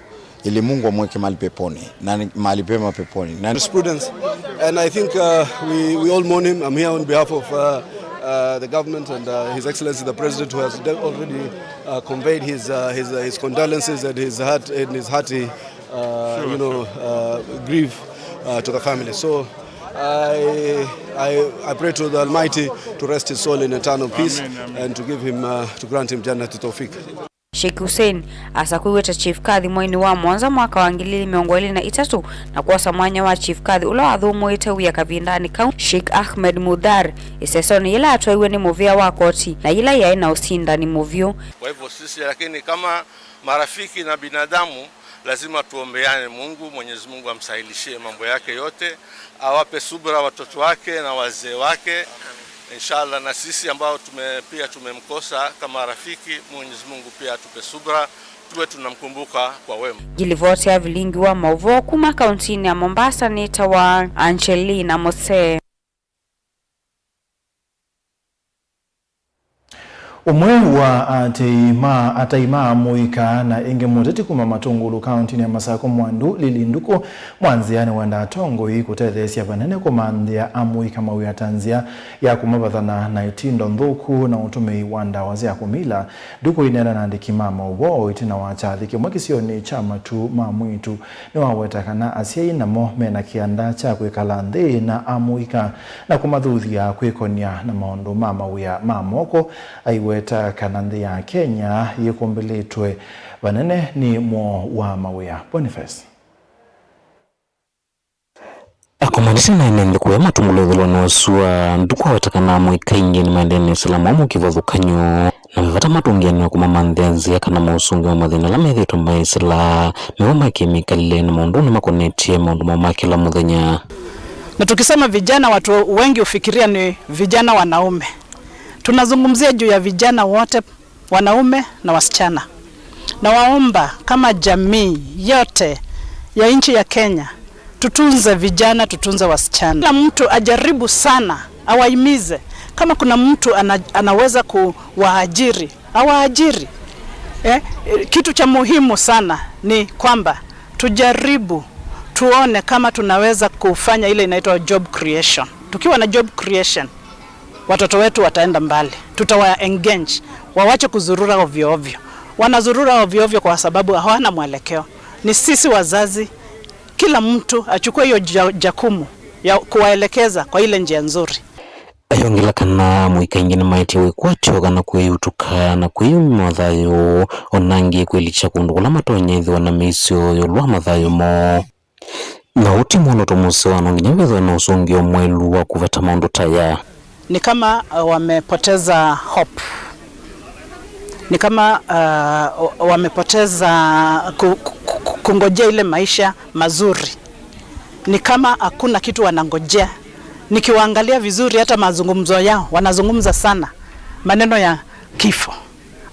ili Mungu amweke mahali peponi, na ni, mahali pema peponi. Na Prudence, and I think, uh, we, we all mourn him. I'm here on behalf of, uh, uh, the government and, uh, His Excellency the President, who has de-, already, uh, conveyed his, uh, his, uh, his condolences and his heart, and his hearty, uh, you know, uh, grief, uh, to the family. So, I, I, I pray to the Almighty to rest his soul in eternal peace. Amen, amen. And to give him, uh, to grant him Jannat Tawfiq. Sheikh Hussein asakuiwe ta Chief Kadhi mweinĩ wa mũonza mwaka wa ngili ili mĩongo ĩlĩ na itatũ, na kwosa mwanya wa Chief Kadhi ũla wathũmũĩte wĩa kavindanĩ kau, Sheikh Ahmed Mudhar, ĩsesonĩ yĩla atwaiwe nĩ mũvĩa wa koti na yĩla yaĩ na ũsindani mũvyũ. Kwa hivyo sisi, lakini kama marafiki na binadamu, lazima tuombeane Mungu, Mwenyezi Mungu amsahilishie mambo yake yote, awape subra watoto wake na wazee wake. Inshallah, na sisi ambao tume-, pia tumemkosa kama rafiki, Mwenyezi Mungu pia atupe subra, tuwe tunamkumbuka kwa wema. Ngilivoti ya vilingi wa mauvoo kuma kauntinĩ ya Mombasa nĩtawa Angelina Mose. Ũmwe wa atei ma atai ma amũika na ĩngĩ mũteti kuma Matũngũlũ kauntinĩ ya Masakũ Mwandu, Lili Nduku, mwanzĩa nĩwendaa atongoi kũtetheesya vanene kũmanthĩa amũika mawĩa ta nzĩa ya kũmavathana na itindo nthũku na ũtũmĩi wa ndawa sya kũmila. Nduku aineena na andĩki ma maũvoo ĩtina wa kyathĩ kĩmwe kĩsionĩ kya matu ma mwĩĩtu. Nĩwaweta kana asyai namo mena kĩanda kya kwĩkala nthĩ na amũika na kũmathuthya kwĩkonya na maũndũ ma mawĩa ma moko, aiweta kana nthĩ ya Kenya yĩkũmbĩlĩtwe vanene nĩ mwoo wa mawĩa. Boniface. Akomanĩte na ene nthĩ kũya Matũngũlũ ĩthũlwanĩ wa sua, Nduku aweta kana amũika aingĩ nĩmaendee na ĩsĩla mao ma kĩvathũkany'o, na me vata matũngĩanĩwe kũmamanthĩa nzĩa kana maũsũngĩo ma mathĩna ala methĩĩtwe maĩsĩla, mĩw'o ma kĩmĩkalĩle na maũndũnĩ makonetye maũndũ moo ma kĩla mũthenya. Na tukisema vijana, watu wengi hufikiria ni vijana wanaume. Tunazungumzia juu ya vijana wote, wanaume na wasichana. Nawaomba kama jamii yote ya nchi ya Kenya, tutunze vijana, tutunze wasichana. Kila mtu ajaribu sana, awahimize. Kama kuna mtu ana-, anaweza kuwaajiri, awaajiri. Eh, kitu cha muhimu sana ni kwamba tujaribu tuone kama tunaweza kufanya ile inaitwa job creation. Tukiwa na job creation, watoto wetu wataenda mbali. Tutawa engage, wawache kuzurura ovyo ovyo. Wanazurura ovyo ovyo kwa sababu hawana mwelekeo. Ni sisi wazazi, kila mtu achukue hiyo ja-, jakumu ya kuwaelekeza kwa ile njia nzuri. Ayongela kana amũika aingĩ nĩmaetie wĩkwatyo kana kwĩyutuka na kwĩyumya thayũ, o na angĩ kwĩlikya kũndũ kũla matonya ĩthĩwa na mĩisyo ĩũlũ wa mathayũ moo. Na ũu ti mwolooto mũseo, no nginya wĩthwe na ũsũngĩo mwaĩlu wa kũveta maũndũ ta aya. Ni kama, uh, wamepoteza hope. Ni kama, uh, wamepoteza ku-, ku-, ku-, kungojea ile maisha mazuri. Ni kama hakuna kitu wanangojea. Nikiwaangalia vizuri, hata mazungumzo yao, wanazungumza sana maneno ya kifo.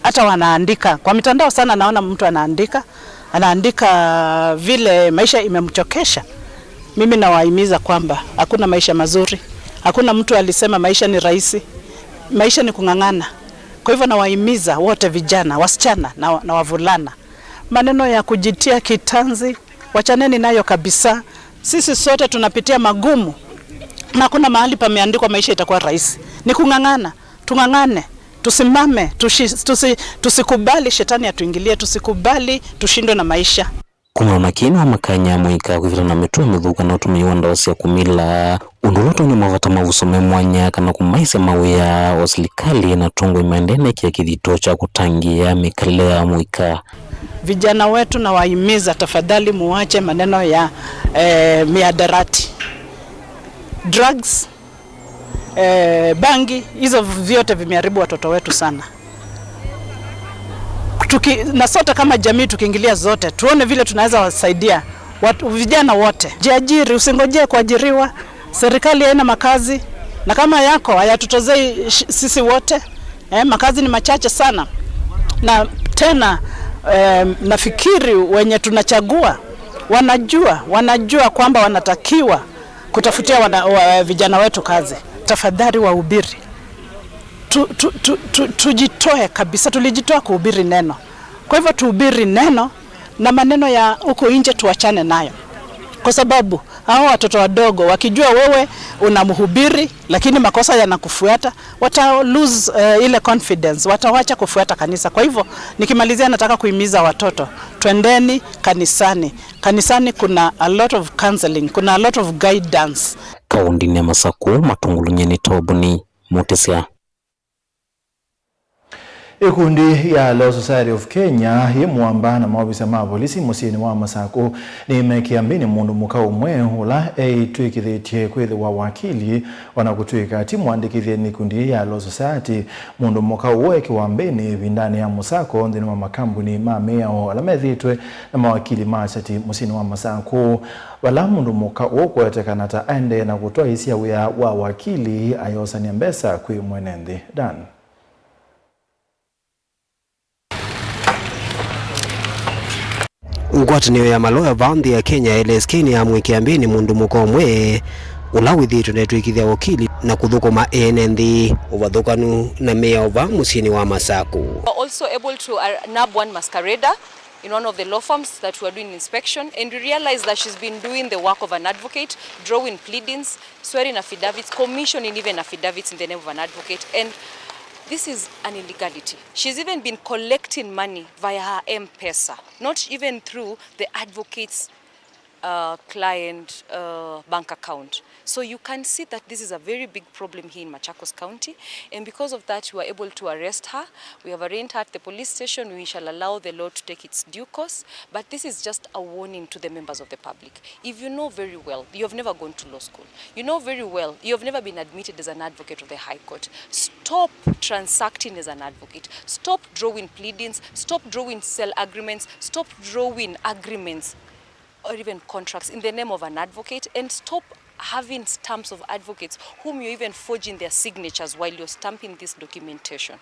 Hata wanaandika kwa mitandao sana, naona mtu anaandika, anaandika vile maisha imemchokesha. Mimi nawahimiza kwamba hakuna maisha mazuri, hakuna mtu alisema maisha ni rahisi. Maisha ni kung'ang'ana. Kwa hivyo nawahimiza wote, vijana, wasichana na, na wavulana, maneno ya kujitia kitanzi, wachaneni nayo kabisa. Sisi sote tunapitia magumu, na hakuna mahali pameandikwa maisha itakuwa rahisi. Ni kung'ang'ana. Tung'ang'ane, tusimame, tushi-, tusi-, tusikubali shetani atuingilie, tusikubali tushindwe na maisha. Kumana na kĩĩ nĩwamakany'a amũika kwĩvĩta na mĩtuo mĩthũku na ũtũmĩi wa ndawa sya kũmila, ũndũ ũla ũtonya mavata mavuso me mwanya kana kũmaisya mawĩa, o silikalĩ na atongoi maendee na ĩkĩa kĩthito kya kũtangĩĩa mĩkalĩle ya amũika. Vijana wetu nawahimiza, tafadhali muache maneno ya, eh, miadarati, drugs, eh, bangi, hizo vyote vimeharibu watoto wetu sana. Tuki-, na sote kama jamii tukiingilia zote, tuone vile tunaweza wasaidia watu, vijana wote. Jiajiri, usingojee kuajiriwa. Serikali haina makazi, na kama yako hayatutozei sh-, sisi wote, eh, makazi ni machache sana. Na tena, eh, nafikiri wenye tunachagua wanajua, wanajua kwamba wanatakiwa kutafutia wana, wa, vijana wetu kazi. Tafadhali wahubiri. Tu-, tu-, tu-, tu-, tujitoe kabisa, tulijitoa kuhubiri neno. Kwa hivyo tuhubiri neno, na maneno ya huko nje tuachane nayo. Kwa sababu hao watoto wadogo wakijua wewe unamhubiri, lakini makosa yanakufuata, wata lose, eh, ile confidence, watawacha kufuata kanisa. Kwa hivyo, nikimalizia, nataka kuhimiza watoto, twendeni kanisani. Kanisani kuna a lot of counseling, kuna a lot of guidance. Kaũndĩnĩ ya Masakũ, matũngũlũnyenĩ Tobuni Mũtĩsya. Ĩkundi ya Law Society of Kenya yĩ mũamba na maovisa ma volisi mũsyĩnĩ wa Masakũ nĩmekie mbĩnĩ mũndũ mũka ũmwe ũla eitw'ĩkĩthĩtye kwĩthĩwa wakili, o na kũtw'ĩka ti mũandĩkĩthye nĩ ĩkundi yĩĩ ya Law Society. Mũndũ mũka ũũ ekĩwa mbĩnĩ ĩvindanĩ ya mũsako nthĩnĩ wa makambuni ma mĩao ala methĩĩtwe na mawakili ma ateti mũsyĩnĩ wa Masakũ. Vala mũndũ mũka ũkwetekana ta aendee na kũtwaĩĩsya wĩa wa wakili, ayosany'a mbesa kwĩ mwene nthĩ. Dan. Ngwatanĩo ya maloya vaa nthĩ ya Kenya, L S K, nĩyamwĩkĩa mbĩnĩ mũndũ mũka ũmwe ũla wĩthĩĩtwe ndetw'ĩkĩthya wakili na kũthũkũma ene nthĩ, ũvathũkanu na mĩao vaa mũsyĩnĩ wa Masakũ. Were also able to, uh, nab one masquerader in one of the law firms that we are doing inspection, and we realized that she's been doing the work of an advocate, drawing pleadings, swearing affidavits, commissioning even affidavits in the name of an advocate, and this is an illegality. She's even been collecting money via her M-Pesa, not even through the advocate's, uh, client, uh, bank account. So you can see that this is a very big problem here in Machakos County, and because of that, we were able to arrest her. We have arraigned her at the police station. We shall allow the law to take its due course, but this is just a warning to the members of the public. If you know very well, you have never gone to law school. You know very well, you have never been admitted as an advocate of the High Court. Stop transacting as an advocate. Stop drawing pleadings. Stop drawing sale agreements. Stop drawing agreements or even contracts in the name of an advocate, and stop having stamps of advocates whom you're even forging their signatures while you're stamping this documentation.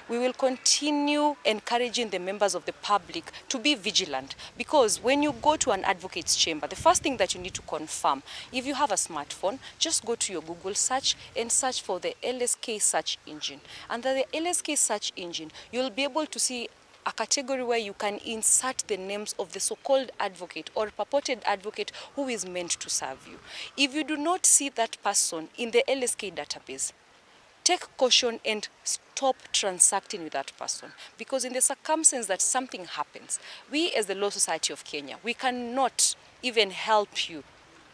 We will continue encouraging the members of the public to be vigilant, because when you go to an advocate's chamber, the first thing that you need to confirm, if you have a smartphone, just go to your Google search and search for the L S K search engine. Under the L S K search engine, you'll be able to see a category where you can insert the names of the so-called advocate or purported advocate who is meant to serve you. If you do not see that person in the L S K database, take caution and stop transacting with that person, because in the circumstance that something happens, we as the Law Society of Kenya, we cannot even help you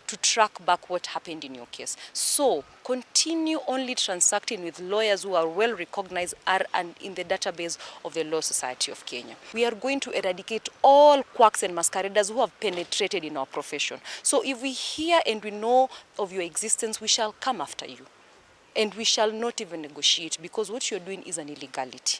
to track back what happened in your case. So, continue only transacting with lawyers who are well recognized, are and in the database of the Law Society of Kenya. We are going to eradicate all quacks and masqueraders who have penetrated in our profession. So, if we hear and we know of your existence, we shall come after you. And we shall not even negotiate, because what you're doing is an illegality.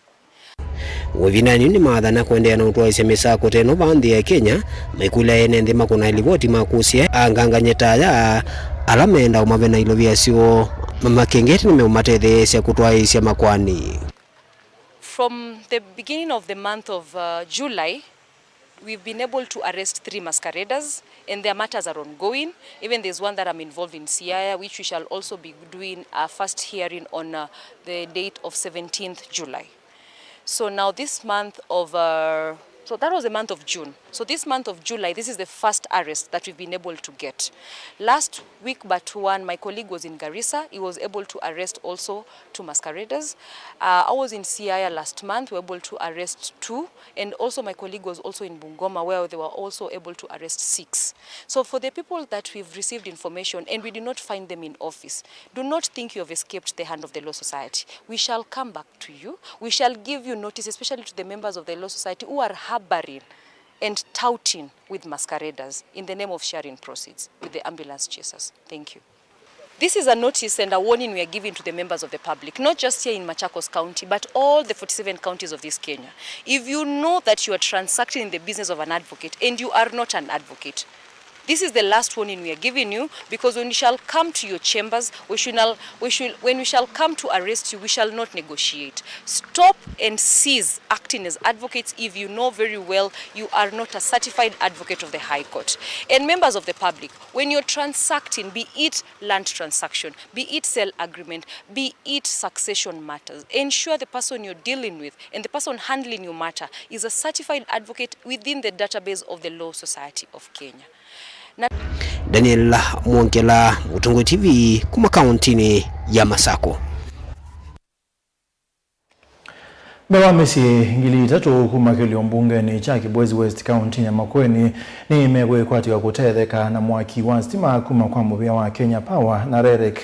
Ĩvindanĩ yĩu nĩmaathana kũendeea na ũtwaĩĩsya mĩsako ta ĩno vaa nthĩ ya Kenya, maikũlya ene nthĩ makũnae livoti ma kũsyaĩa angangany'e ta aya, ala meendaa ũmavena ilovia syoo, makengete nĩmeũmatetheesya kũtwaĩĩsya makoani. From the beginning of the month of, uh, July, we've been able to arrest three masqueraders, and their matters are ongoing. Even there's one that I'm involved in, Siaya, which we shall also be doing a first hearing on, uh, the date of seventeenth July. So now this month of, uh, so that was the month of June. So this month of July, this is the first arrest that we've been able to get. Last week but one, my colleague was in Garissa. He was able to arrest also two masqueraders. Uh, I was in Siaya last month. We were able to arrest two. And also my colleague was also in Bungoma, where they were also able to arrest six. So for the people that we've received information and we did not find them in office, do not think you have escaped the hand of the Law Society. We shall come back to you. We shall give you notice, especially to the members of the Law Society who are harboring and touting with masqueraders in the name of sharing proceeds with the ambulance chasers. Thank you. This is a notice and a warning we are giving to the members of the public, not just here in Machakos County, but all the forty-seven counties of this Kenya. If you know that you are transacting in the business of an advocate and you are not an advocate, this is the last warning we are giving you, because when we shall come to your chambers, we shall, we shall, when we shall come to arrest you, we shall not negotiate. Stop and cease acting as advocates if you know very well you are not a certified advocate of the High Court. And members of the public, when you're transacting, be it land transaction, be it sale agreement, be it succession matters, ensure the person you're dealing with and the person handling your matter is a certified advocate within the database of the Law Society of Kenya. Na Daniel Mwongela, Mũtongoi T V, kuma kaũntĩnĩ ya Masakũ. Mbee wa mĩsyĩ ngili itatũ kuma kĩlio mbungenĩ kya Kibwezi West kaũntĩnĩ ya Makueni nĩmekwĩkwatĩwa kũtetheka na mwaki wa sitima kuma kwa mũvĩa wa Kenya Power na REREC.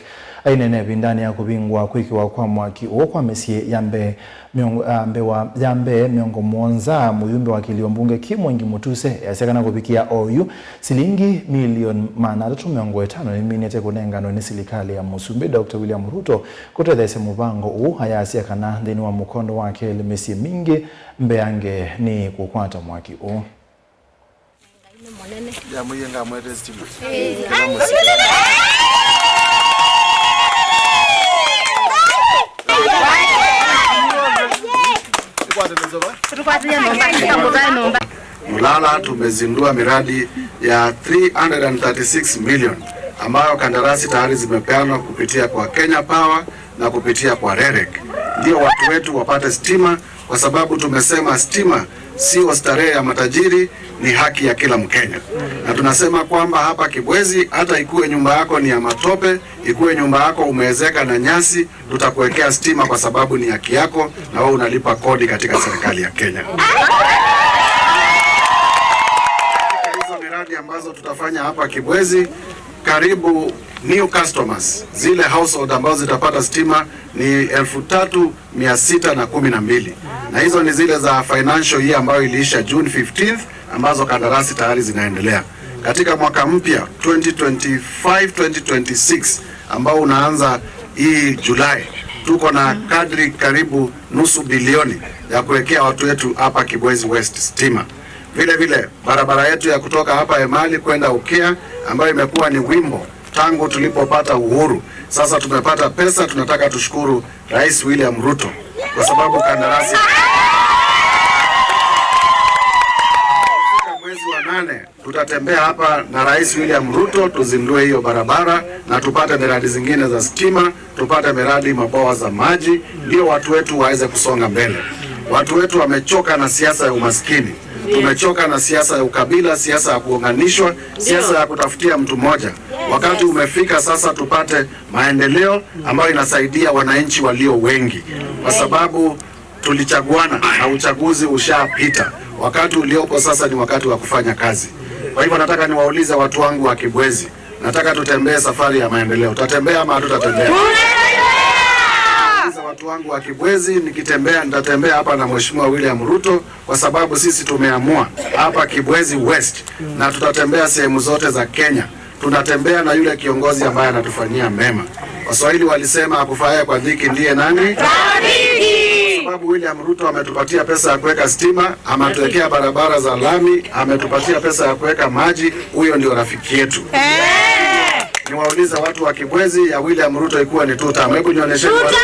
Aineena ĩvindanĩ ya kũvingũa kwĩkĩwa kwa mwaki ũũ kwa mĩsyĩ ya mbee mĩongo, ah, mbee wa, ya mbee mĩongo mũonza, mũyumbe wa kĩlio mbunge kĩ Mwengi Mutuse easya kana kũvikĩa oyu, silingi milioni maana atatũ mĩongo ĩtano nĩminĩte kũnenganwe nĩ silikalĩ ya Mũsumbĩ Doctor William Ruto kũtetheesya mũvango ũũ, ayasya kana nthĩnĩ wa mũkondo wa kelĩ mĩsyĩ mingĩ mbeange nĩ kũkwata mwaki ũũ. Ya mũiye ngamwete sitima. Mulala tumezindua miradi ya three hundred and thirty-six million ambayo kandarasi tayari zimepeanwa kupitia kwa Kenya Power na kupitia kwa REREC. Ndio watu wetu wapate stima, kwa sababu tumesema stima sio starehe ya matajiri, ni haki ya kila Mkenya. Na tunasema kwamba hapa Kibwezi, hata ikuwe nyumba yako ni ya matope, ikuwe nyumba yako umeezeka na nyasi, tutakuwekea stima kwa sababu ni haki yako na wewe unalipa kodi katika serikali ya Kenya. Hizo miradi ambazo tutafanya hapa Kibwezi, karibu new customers, zile household ambazo zitapata stima ni elfu tatu mia sita na kumi na mbili. Na hizo ni zile za financial year ambayo iliisha June fifteenth, ambazo kandarasi tayari zinaendelea. Katika mwaka mpya twenty twenty-five, twenty twenty-six, ambao unaanza hii July, tuko na kadri karibu nusu bilioni ya kuwekea watu wetu hapa Kibwezi West stima. Vile vile, barabara yetu ya kutoka hapa Emali kwenda Ukia, ambayo imekuwa ni wimbo tangu tulipopata uhuru, sasa tumepata pesa, tunataka tushukuru Rais William Ruto kwa sababu kandarasi. Mwezi wa nane, tutatembea hapa na Rais William Ruto, tuzindue hiyo barabara na tupate miradi zingine za stima, tupate miradi, mabwawa za maji, ndio watu wetu waweze kusonga mbele. Watu wetu wamechoka na siasa ya umaskini. Tumechoka na siasa ya ukabila, siasa ya kuunganishwa, siasa ya kutafutia mtu mmoja. Wakati umefika sasa tupate maendeleo ambayo inasaidia wananchi walio wengi, kwa sababu tulichaguana na uchaguzi ushapita. Wakati uliopo sasa ni wakati wa kufanya kazi. Kwa hivyo, nataka niwaulize watu wangu wa Kibwezi, nataka tutembee safari ya maendeleo. Tutatembea ama hatutatembea? Niwaulize watu wangu wa Kibwezi, nikitembea, nitatembea hapa na Mheshimiwa William Ruto, kwa sababu sisi tumeamua hapa Kibwezi West, na tutatembea sehemu zote za Kenya. Tunatembea na yule kiongozi ambaye anatufanyia mema. Waswahili walisema, "Akufaaye kwa dhiki ndiye nani?" Kwa sababu William Ruto ametupatia pesa ya kuweka stima, ametuwekea barabara za lami, ametupatia pesa ya kuweka maji, huyo ndio rafiki yetu. Niwaulize watu wa Kibwezi, ya William Ruto ikuwa ni two term. Hebu nionyesheni watu.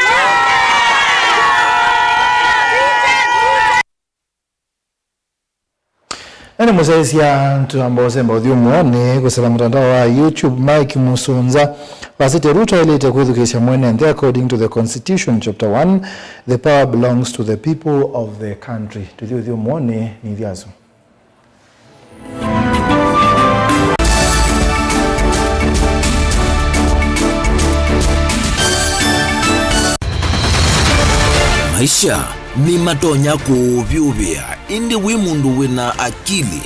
Na nĩ mũsyaĩĩsya twamba ũsemba ũthyũmũonĩ kũsela mũtandao wa YouTube. Mike Mũsũnza wasĩtye Ruto aĩlĩte kwĩthukĩĩsya mwene nthĩ, according to the constitution chapter one, the power belongs to the people of the country. Tũthi ũthyũmũonĩ nĩ ithyasu. Maisha nĩmatonya kũũvyũvĩa, ĩndĩ wĩ mũndũ wĩna akili,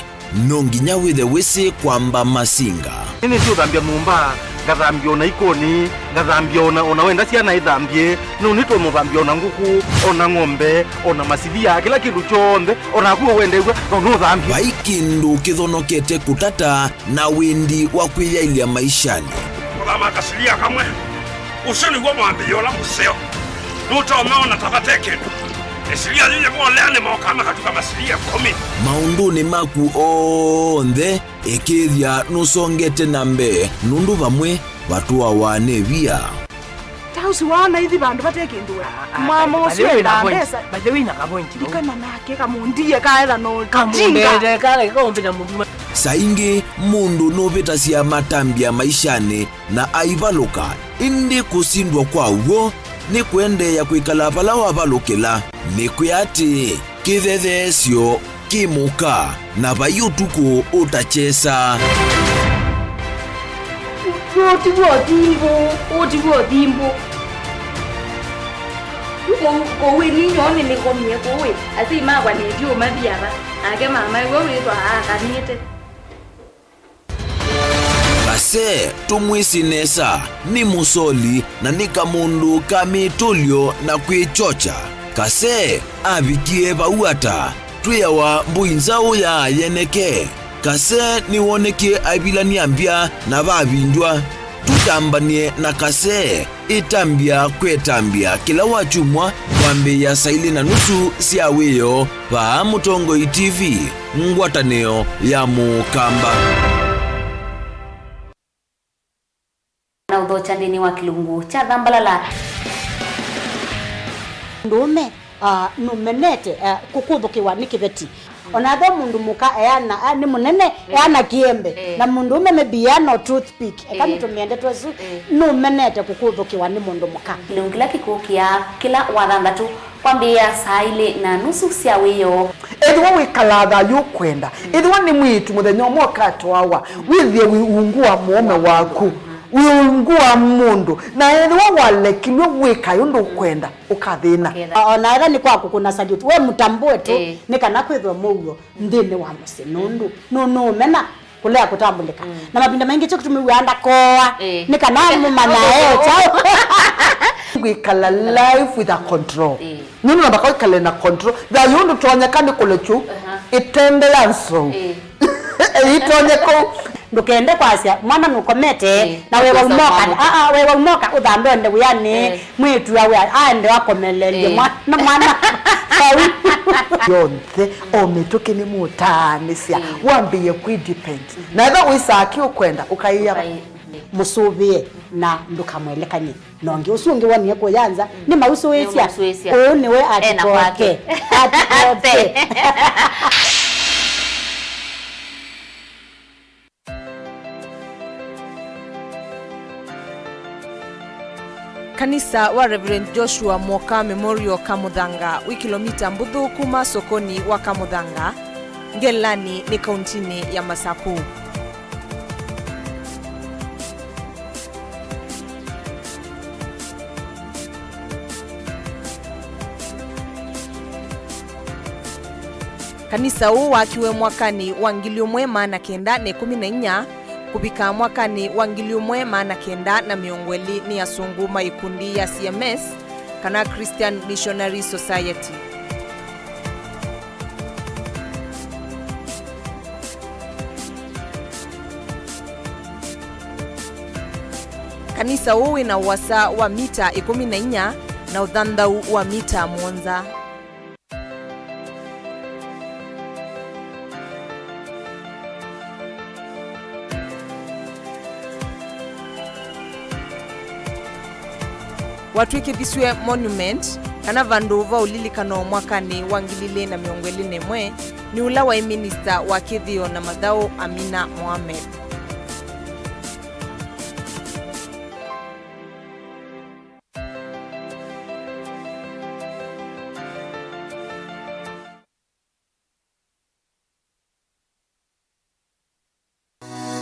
no nginya wĩthe wĩsĩ kwamba masinga. Nĩnĩsĩ ũthambya nyũmba, ngathambya ona ikoni, ngathambya ona, ona wenda syana ithambye, no nĩtũmũthambya ona ngũkũ, ona ng'ombe, ona masilia, kĩla kĩndũ kyonthe, ona naku wendew'a, no nũthambye. Vai kĩndũ kĩthonokete kũtata na wendi wa kwĩyaĩlya maishanĩ. Kũthama kasilia kamwe. Ũsu nĩw'o mwambĩĩo ũla mũseo. Nũtonya ona ta vate kĩndũ. Ĩsilia yĩyĩ molea nĩmokaa makatuka masilia ĩkũmi. Maũndũnĩ maku onthe, ĩkĩĩthya nũsongete na mbee, nũndũ vamwe vatũawa nĩ via. Ta ũsu waona ithi vandũ vate kĩndũ we. Ah, ah, mwamo by the ũsu way, endaa na point, mbesa. By the way, na ka point, no? Ikana nake kamũndie kaetha no kamũndete, kala kaũmbĩta mũndũ. Saa ingĩ mũndũ nũvĩtasya matambya maishanĩ na aivalũka, ĩndĩ kũsindwa kwa w'o nĩ kũendeea kwĩkala vala wavalũkĩla. Nĩkwĩa atĩ kĩthetheesyo kĩ mũka, na vai ũtukũ ũtakyesa. Ũũ ti w'o thimbũ, ũũ ti w'o thimbũ. Yu kũu, kũu ĩ ninyoo nĩnĩkomie kũu ĩ, asyai makwa nĩtyo mathi ava, nake mama ĩwe wĩthwa aakanĩte. Kase, tũmwĩsĩ nesa, nĩ mũsoli na nĩ kamũndũ ka mĩtũlyo na kwĩkyokya. Kase avikie vau ata? Twĩawa mbũi nzaũ ya yeneke. Kase nĩwonekie aivilany'a mbya na vavindw'a. Tũtambany'e na Kase, ĩtambya kwĩ ĩtambya kĩla wakyumwa kwambĩĩa saa ilĩ na nusu sya wĩoo vaa Mũtongoi T V, ngwatanĩo ya Mũkamba. Na ũthokya nthĩnĩ wa kĩlungu kya Thambalala. Mũndũũme, ah, nũmenete, ah, kũkũthũkĩwa nĩ kĩveti. Ona ethĩwa mũndũ mũka eana, ah, nĩ mũnene, eh, eana kĩembe. Eh. Na mũndũũme maybe eana o toothpick. Eka, eh, nĩtũmĩe ndeto ĩsu, eh, nũmenete kũkũthũkĩwa nĩ mũndũ mũka. Kĩlungu kĩla kĩkũkĩa kĩla wathanthatũ. Kwambĩĩa saa ilĩ na nusu sya wĩoo. Ethĩwa wĩkalaa thayũ ũkwenda, ethĩwa nĩ mwĩĩtu mũthenya ũmwe ũkatwawa, wĩthĩe wĩ ungu wa mũũme waku, wĩ ungu wa mũndũ, na ethĩwa walekilw'e wĩkae ũndũ ũkwenda, ũkathĩna. Ũkethĩa. O na ethĩwa nĩ kwa kũkũna salute, we mũtambũe tu, ĩĩ, nĩ kana kwĩthwe mũuo nthĩnĩ wa mũsyĩ, nũndũ nũ-, nũũmena kũlea kũtambũlĩka. Mm. Na mavinda maingĩ kyo kĩtũmĩw'aa ndakooa, eh, nĩ kana mũmanya e kyaũ. Kwĩkala life with a control. Eh. Nũndũ nambaka wĩkale na control. Thayũ ndũtonyeka nĩ kũlekyu, aha, ĩtende ya nzou. Eh. Ĩtonye kũu. Ndũkende kwasya mwana nũkomete, eh, na wewa ũkosa umoka, mwana. Aa, wewa umoka ũthambe ũende wĩanĩ, eh, mwĩĩtu awe aende akomeleelye, eh, mwana, mwana vau. Yonthe, o mĩtũkĩ nĩmũtaanĩsya, mm, wambĩĩe kwĩ depend. Na ethĩwa wĩsaa kĩ ũkwenda, ũkaĩa va? Ũkai-, mũsũvĩe na ndũkamwelekany'e na ũngĩ. Ũsu ũngĩ wonie kũya nza, mm, nĩmausũĩsya. Nĩmausũĩsya. Ũũ nĩwe ena kwake. Atikoke. Atikoke. Kanisa wa Reverend Joshua Mwoka Memorial Kamũthanga wĩ kĩlomita mbũthũ kuma sokoni wa Kamũthanga, Ngelani nĩ kauntinĩ ya Masaku. Kanisa ũũ wakiwe mwakanĩ wa ngili ũmwe maana kenda na ĩkũmi na inya kũvika mwakanĩ wa ngili ũmwe maana kenda na mĩongo ĩlĩ nĩ asũngũ ma ĩkundi ya C M S, kana Christian Missionary Society. Kanisa ũũ wĩ na ũasa wa mita ĩkũmi na inya na ũthanthau wa mita mũonza. Watw'ĩkĩthisw'e monument, kana vandũ va ũlilikano mwakanĩ wa ngili ilĩ na mĩongo ĩlĩ na ĩmwe nĩ ũla waĩ minista wa kĩthĩo na mathaũ, Amina Mohamed.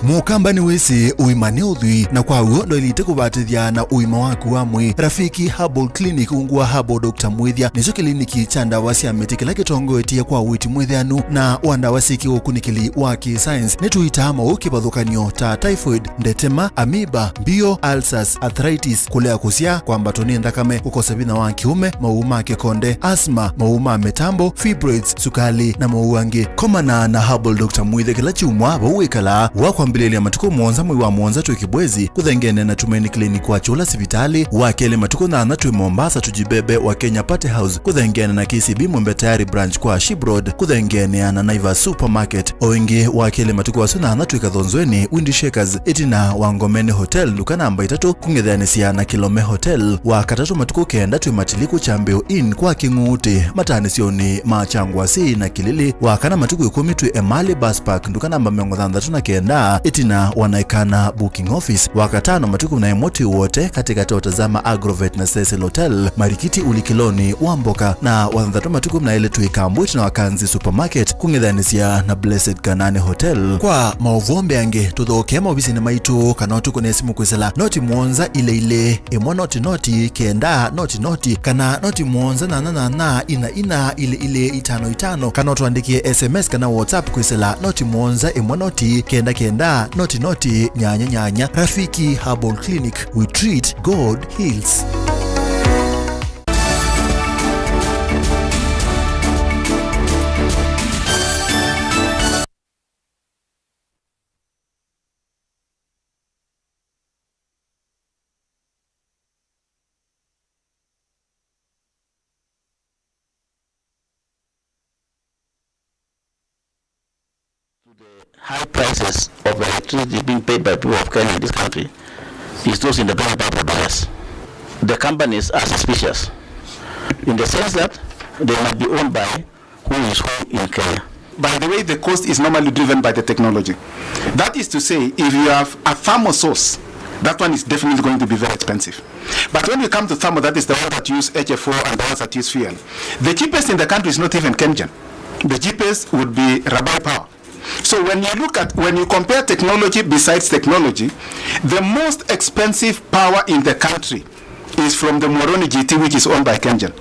Mũkamba nĩwĩsĩ ũima nĩ ũthwii, na kwa w'o ndwaĩlĩte kũvatĩthya na ũima waku wa mwĩĩ. Rafiki Herbal Clinic ungu wa Herbal Doctor Mwĩthya nĩkyo kĩliniki kya ndawa sya mĩtĩ kĩla kĩtongoetye kwa ũiiti mwĩtheanu na wa ndawa syĩ kĩũkunĩkĩli wa kĩ-science. Nĩtũitaa maũũ kĩvathũkany'o ta typhoid, ndetema, amoeba, mbio, ulcers, arthritis, kũlea kũsyaa, kwambatwa nĩ nthakame, kũkosa vinya wa kĩũme, maũũ ma kĩkonde, asthma, maũũ ma mĩtambo, fibroids, sukali, na maũũ angĩ. Komana na Herbal Doctor Mwĩthya kĩla kyumwa vau wĩkalaa, wa kwambĩlĩlya matukũ mũonza mwei wa mũonza twĩ Kibwezi, kũthengeene na Tumaini Clinic wa Kyũla sivitalĩ, wa kelĩ matukũ nyanya twĩ Mombasa Tujibebe wa Kenya Party House, kũthengeene na K C B Mwembe Tayari branch kwa Ship Road, kũthengeenea na Naivas Supermarket. O ĩngĩ, wa kelĩ matukũ asu nyanya twĩ Kathonzweni, Windy Shakers, ĩtina wa Ngomeni Hotel, nduka namba itatũ, kũng'ethanĩsya na Kilome Hotel. Wa katatũ matukũ kenda twĩ Matiliku Kyambĩo Inn kwa Kĩng'uutĩ, mataanĩsyonĩ ma Kyangwasi na Kĩlĩlĩ. Wa kana matukũ ĩkũmi twĩ Emali Bus Park, nduka namba mĩongo thanthatũ na kenda, Ĩtina wa naĩkana booking office, Wakatano matukũ kũmi na ĩmwe twĩ Wote katĩkatĩ wa Tazama Agrovet na Cecil Hotel, Marikiti ulikĩlonĩ wa mboka, na Wathanthatũ matukũ kũmi na elĩ twĩ Kambu ĩtina wa Kanzi Supermarket kũng'ethanĩsya na Blessed Kanani Hotel. Kwa maũvoo mbeange, tũthokee maovisinĩ maitũ kana ũtũkũne simũ kwĩsĩla noti mũonza ilĩ ilĩ, ĩmwe noti noti, kenda noti noti, kana noti mũonza nyanya nyanya, ina ina, ilĩ ilĩ, itano itano, kana ũtũandĩkĩe S M S kana WhatsApp kwĩsĩla noti mũonza ĩmwe noti, kenda kenda, noti noti, nyanya nyanya. Rafiki Herbal Clinic, we treat, God heals. To the high prices of electricity being paid by people of Kenya in this country is those independent power producers. The companies are suspicious in the sense that they might be owned by who is who in Kenya. By the way, the cost is normally driven by the technology. That is to say, if you have a thermal source, that one is definitely going to be very expensive. But when you come to thermal, that is the one that use H F O and the ones that use fuel, the cheapest in the country is not even Kengen. The cheapest would be Rabai Power. So when you look at, when you compare technology besides technology, the most expensive power in the country is from the Muhoroni G T, which is owned by Kengen.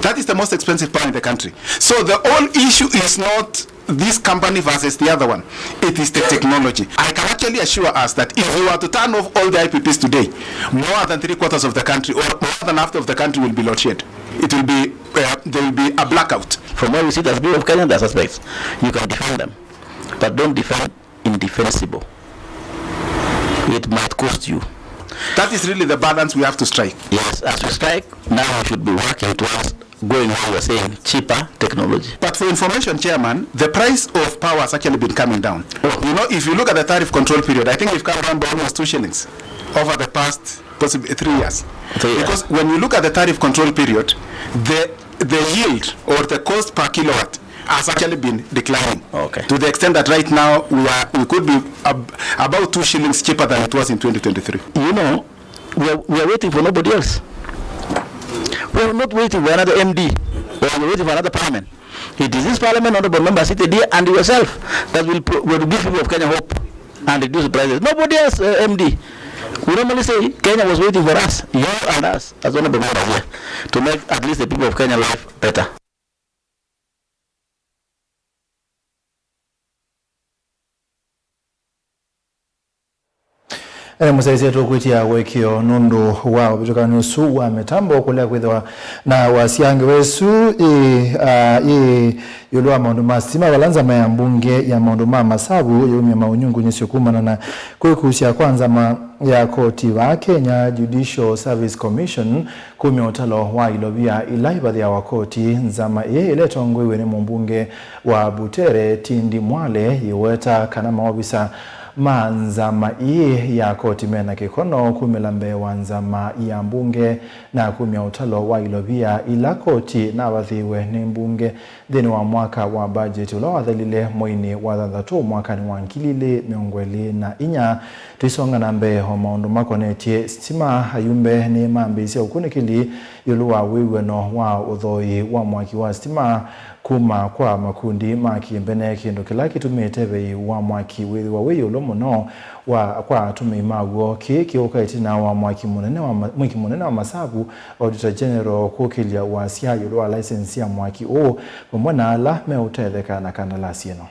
That is the most expensive power in the country. So the whole issue is not this company versus the other one. It is the technology. I can actually assure us that if you were to turn off all the I P Ps today, more than three quarters of the country or more than half of the country will be load shed. It will be, uh, there will be a blackout. From where we sit as people of Kenya, they are suspects. You can defend them, but don't defend indefensible. It might cost you. That is really the balance we have to strike. Yes, as we strike, now we should be working towards going where we are saying cheaper technology. But for information, Chairman, the price of power has actually been coming down. Oh. You know, if you look at the tariff control period, I think we've come down by almost two shillings over the past possibly three years. Three years. Because when you look at the tariff control period, the, the yield or the cost per kilowatt has actually been declining. Okay. To the extent that right now we are, we could be ab-, about two shillings cheaper than it was in twenty twenty-three. You know, we are, we are waiting for nobody else. We are not waiting for another M D or we are waiting for another parliament. It is this parliament, honorable members seated here, and yourself that will pro-, will give people of Kenya hope and reduce the prices. Nobody else, uh, M D. We normally say Kenya was waiting for us, you and us, as honorable members here, to make at least the people of Kenya life better. Ene mũsyaĩĩsya, tũkwĩtya ũĩkĩĩo nũndũ wa ũvĩtũkany'o ũsu wa mĩtambo kũlea kwĩthĩwa na wasya ngewa ĩsu ĩ, ah, ĩ ĩũlũ wa maũndũ ma sitima, vala nzama ya mbunge ya maũndũ ma masavu yaumya maũnyungunyĩsyo kumana na kwĩkusya kwa nzama ya koti vaa Kenya, Judicial Service Commission, kumya ũtalo wa ilovia ila ivathĩawa koti. Nzama ĩĩ, ĩla ĩtongoew'e nĩ mũmbunge wa Butere, Tindi Mwale, yĩweta kana maovisa ma nzama ĩĩ ya koti mena kĩkono kumĩla mbee wa nzama ya mbunge na kumya ũtalo wa ilovia ila koti navathĩiwe nĩ mbunge nthĩnĩ wa mwaka wa mbajeti ũla wathelile mweinĩ wa thanthatũ mwakanĩ wa ngili ilĩ mĩongo ĩlĩ na inya. Tũisonga na mbee, o maũndũ makonetye sitima, ayumbe nĩmambĩĩsye ũkunĩkĩli ĩũlũ wa wĩw'ano wa ũthooĩ wa mwaki wa sitima kuma kwa makundi ma kĩmbene, kĩndũ kĩla kĩtumĩte vei wa mwaki wĩthĩwa wĩ ĩũlũ mũno wa, kwa atũmĩi maw'o. Kĩĩ kĩũka ĩtina wa mwaki mũnene wa ma-, mwĩki mũnene wa masavu, Auditor General, kũkĩlya wasya ĩũlũ wa license ya mwaki ũũ, vamwe na ala meũtetheka na kandalasi ĩno.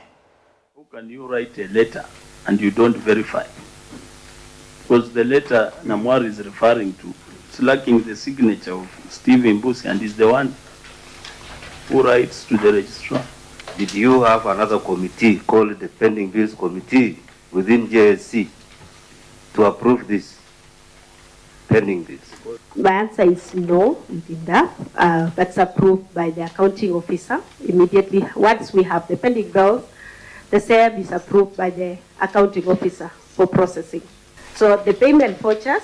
How can you write a letter and you don't verify? Because the letter Namwari is referring to, it's lacking the signature of Steve Mbusi, and is the one who writes to the registrar. Did you have another committee called the Pending Bills Committee within J S C to approve this pending bills? My answer is no, we didn't have, uh, that's approved by the accounting officer immediately. Once we have the pending bills, the same is approved by the accounting officer for processing. So the payment vouchers,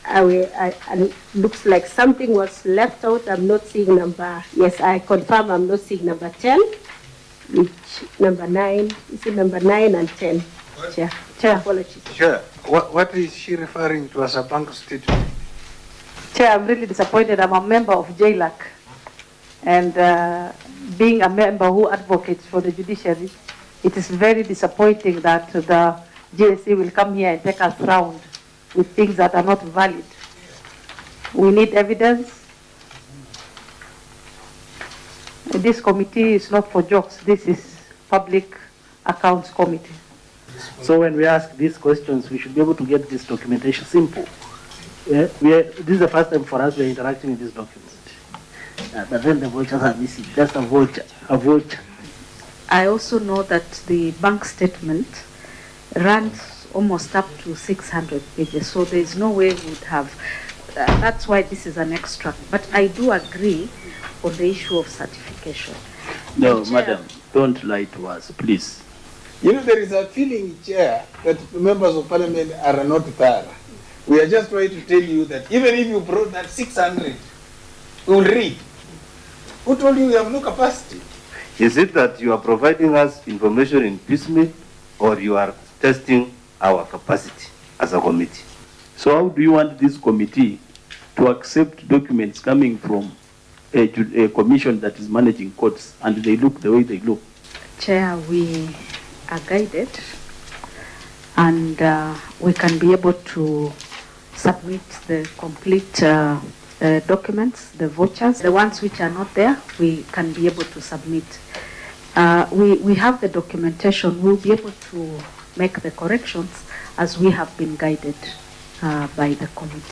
uh, we, uh, uh, looks like something was left out. I'm not seeing number, yes, I confirm I'm not seeing number ten, which number nine, is it number nine and ten? Chair. Chair. Apologies. Chair, what, what is she referring to as a bank statement? Chair, I'm really disappointed. I'm a member of JLAC. And uh, being a member who advocates for the judiciary, it is very disappointing that the G S A will come here and take us round with things that are not valid. We need evidence. This committee is not for jokes. This is public Accounts Committee. So when we ask these questions, we should be able to get this documentation simple. Yeah, we are, this is the first time for us we are interacting with this document. Uh, but then the vouchers are missing. Just a voucher, a voucher. I also know that the bank statement runs almost up to six hundred pages, so there is no way we would have. Uh, that's why this is an extract. But I do agree on the issue of certification. No, Chair. Madam, don't lie to us, please. You know, there is a feeling, Chair, that members of parliament are not thorough. We are just trying to tell you that even if you brought that six hundred, we will read. Who told you we have no capacity? Is it that you are providing us information in piecemeal, or you are testing our capacity as a committee? So how do you want this committee to accept documents coming from a, ju- a commission that is managing courts and they look the way they look? Chair, we are guided and uh, we can be able to submit the complete uh, uh, documents, the vouchers. The ones which are not there, we can be able to submit. Uh, we, we have the documentation. We'll be able to make the corrections as we have been guided uh, by the committee.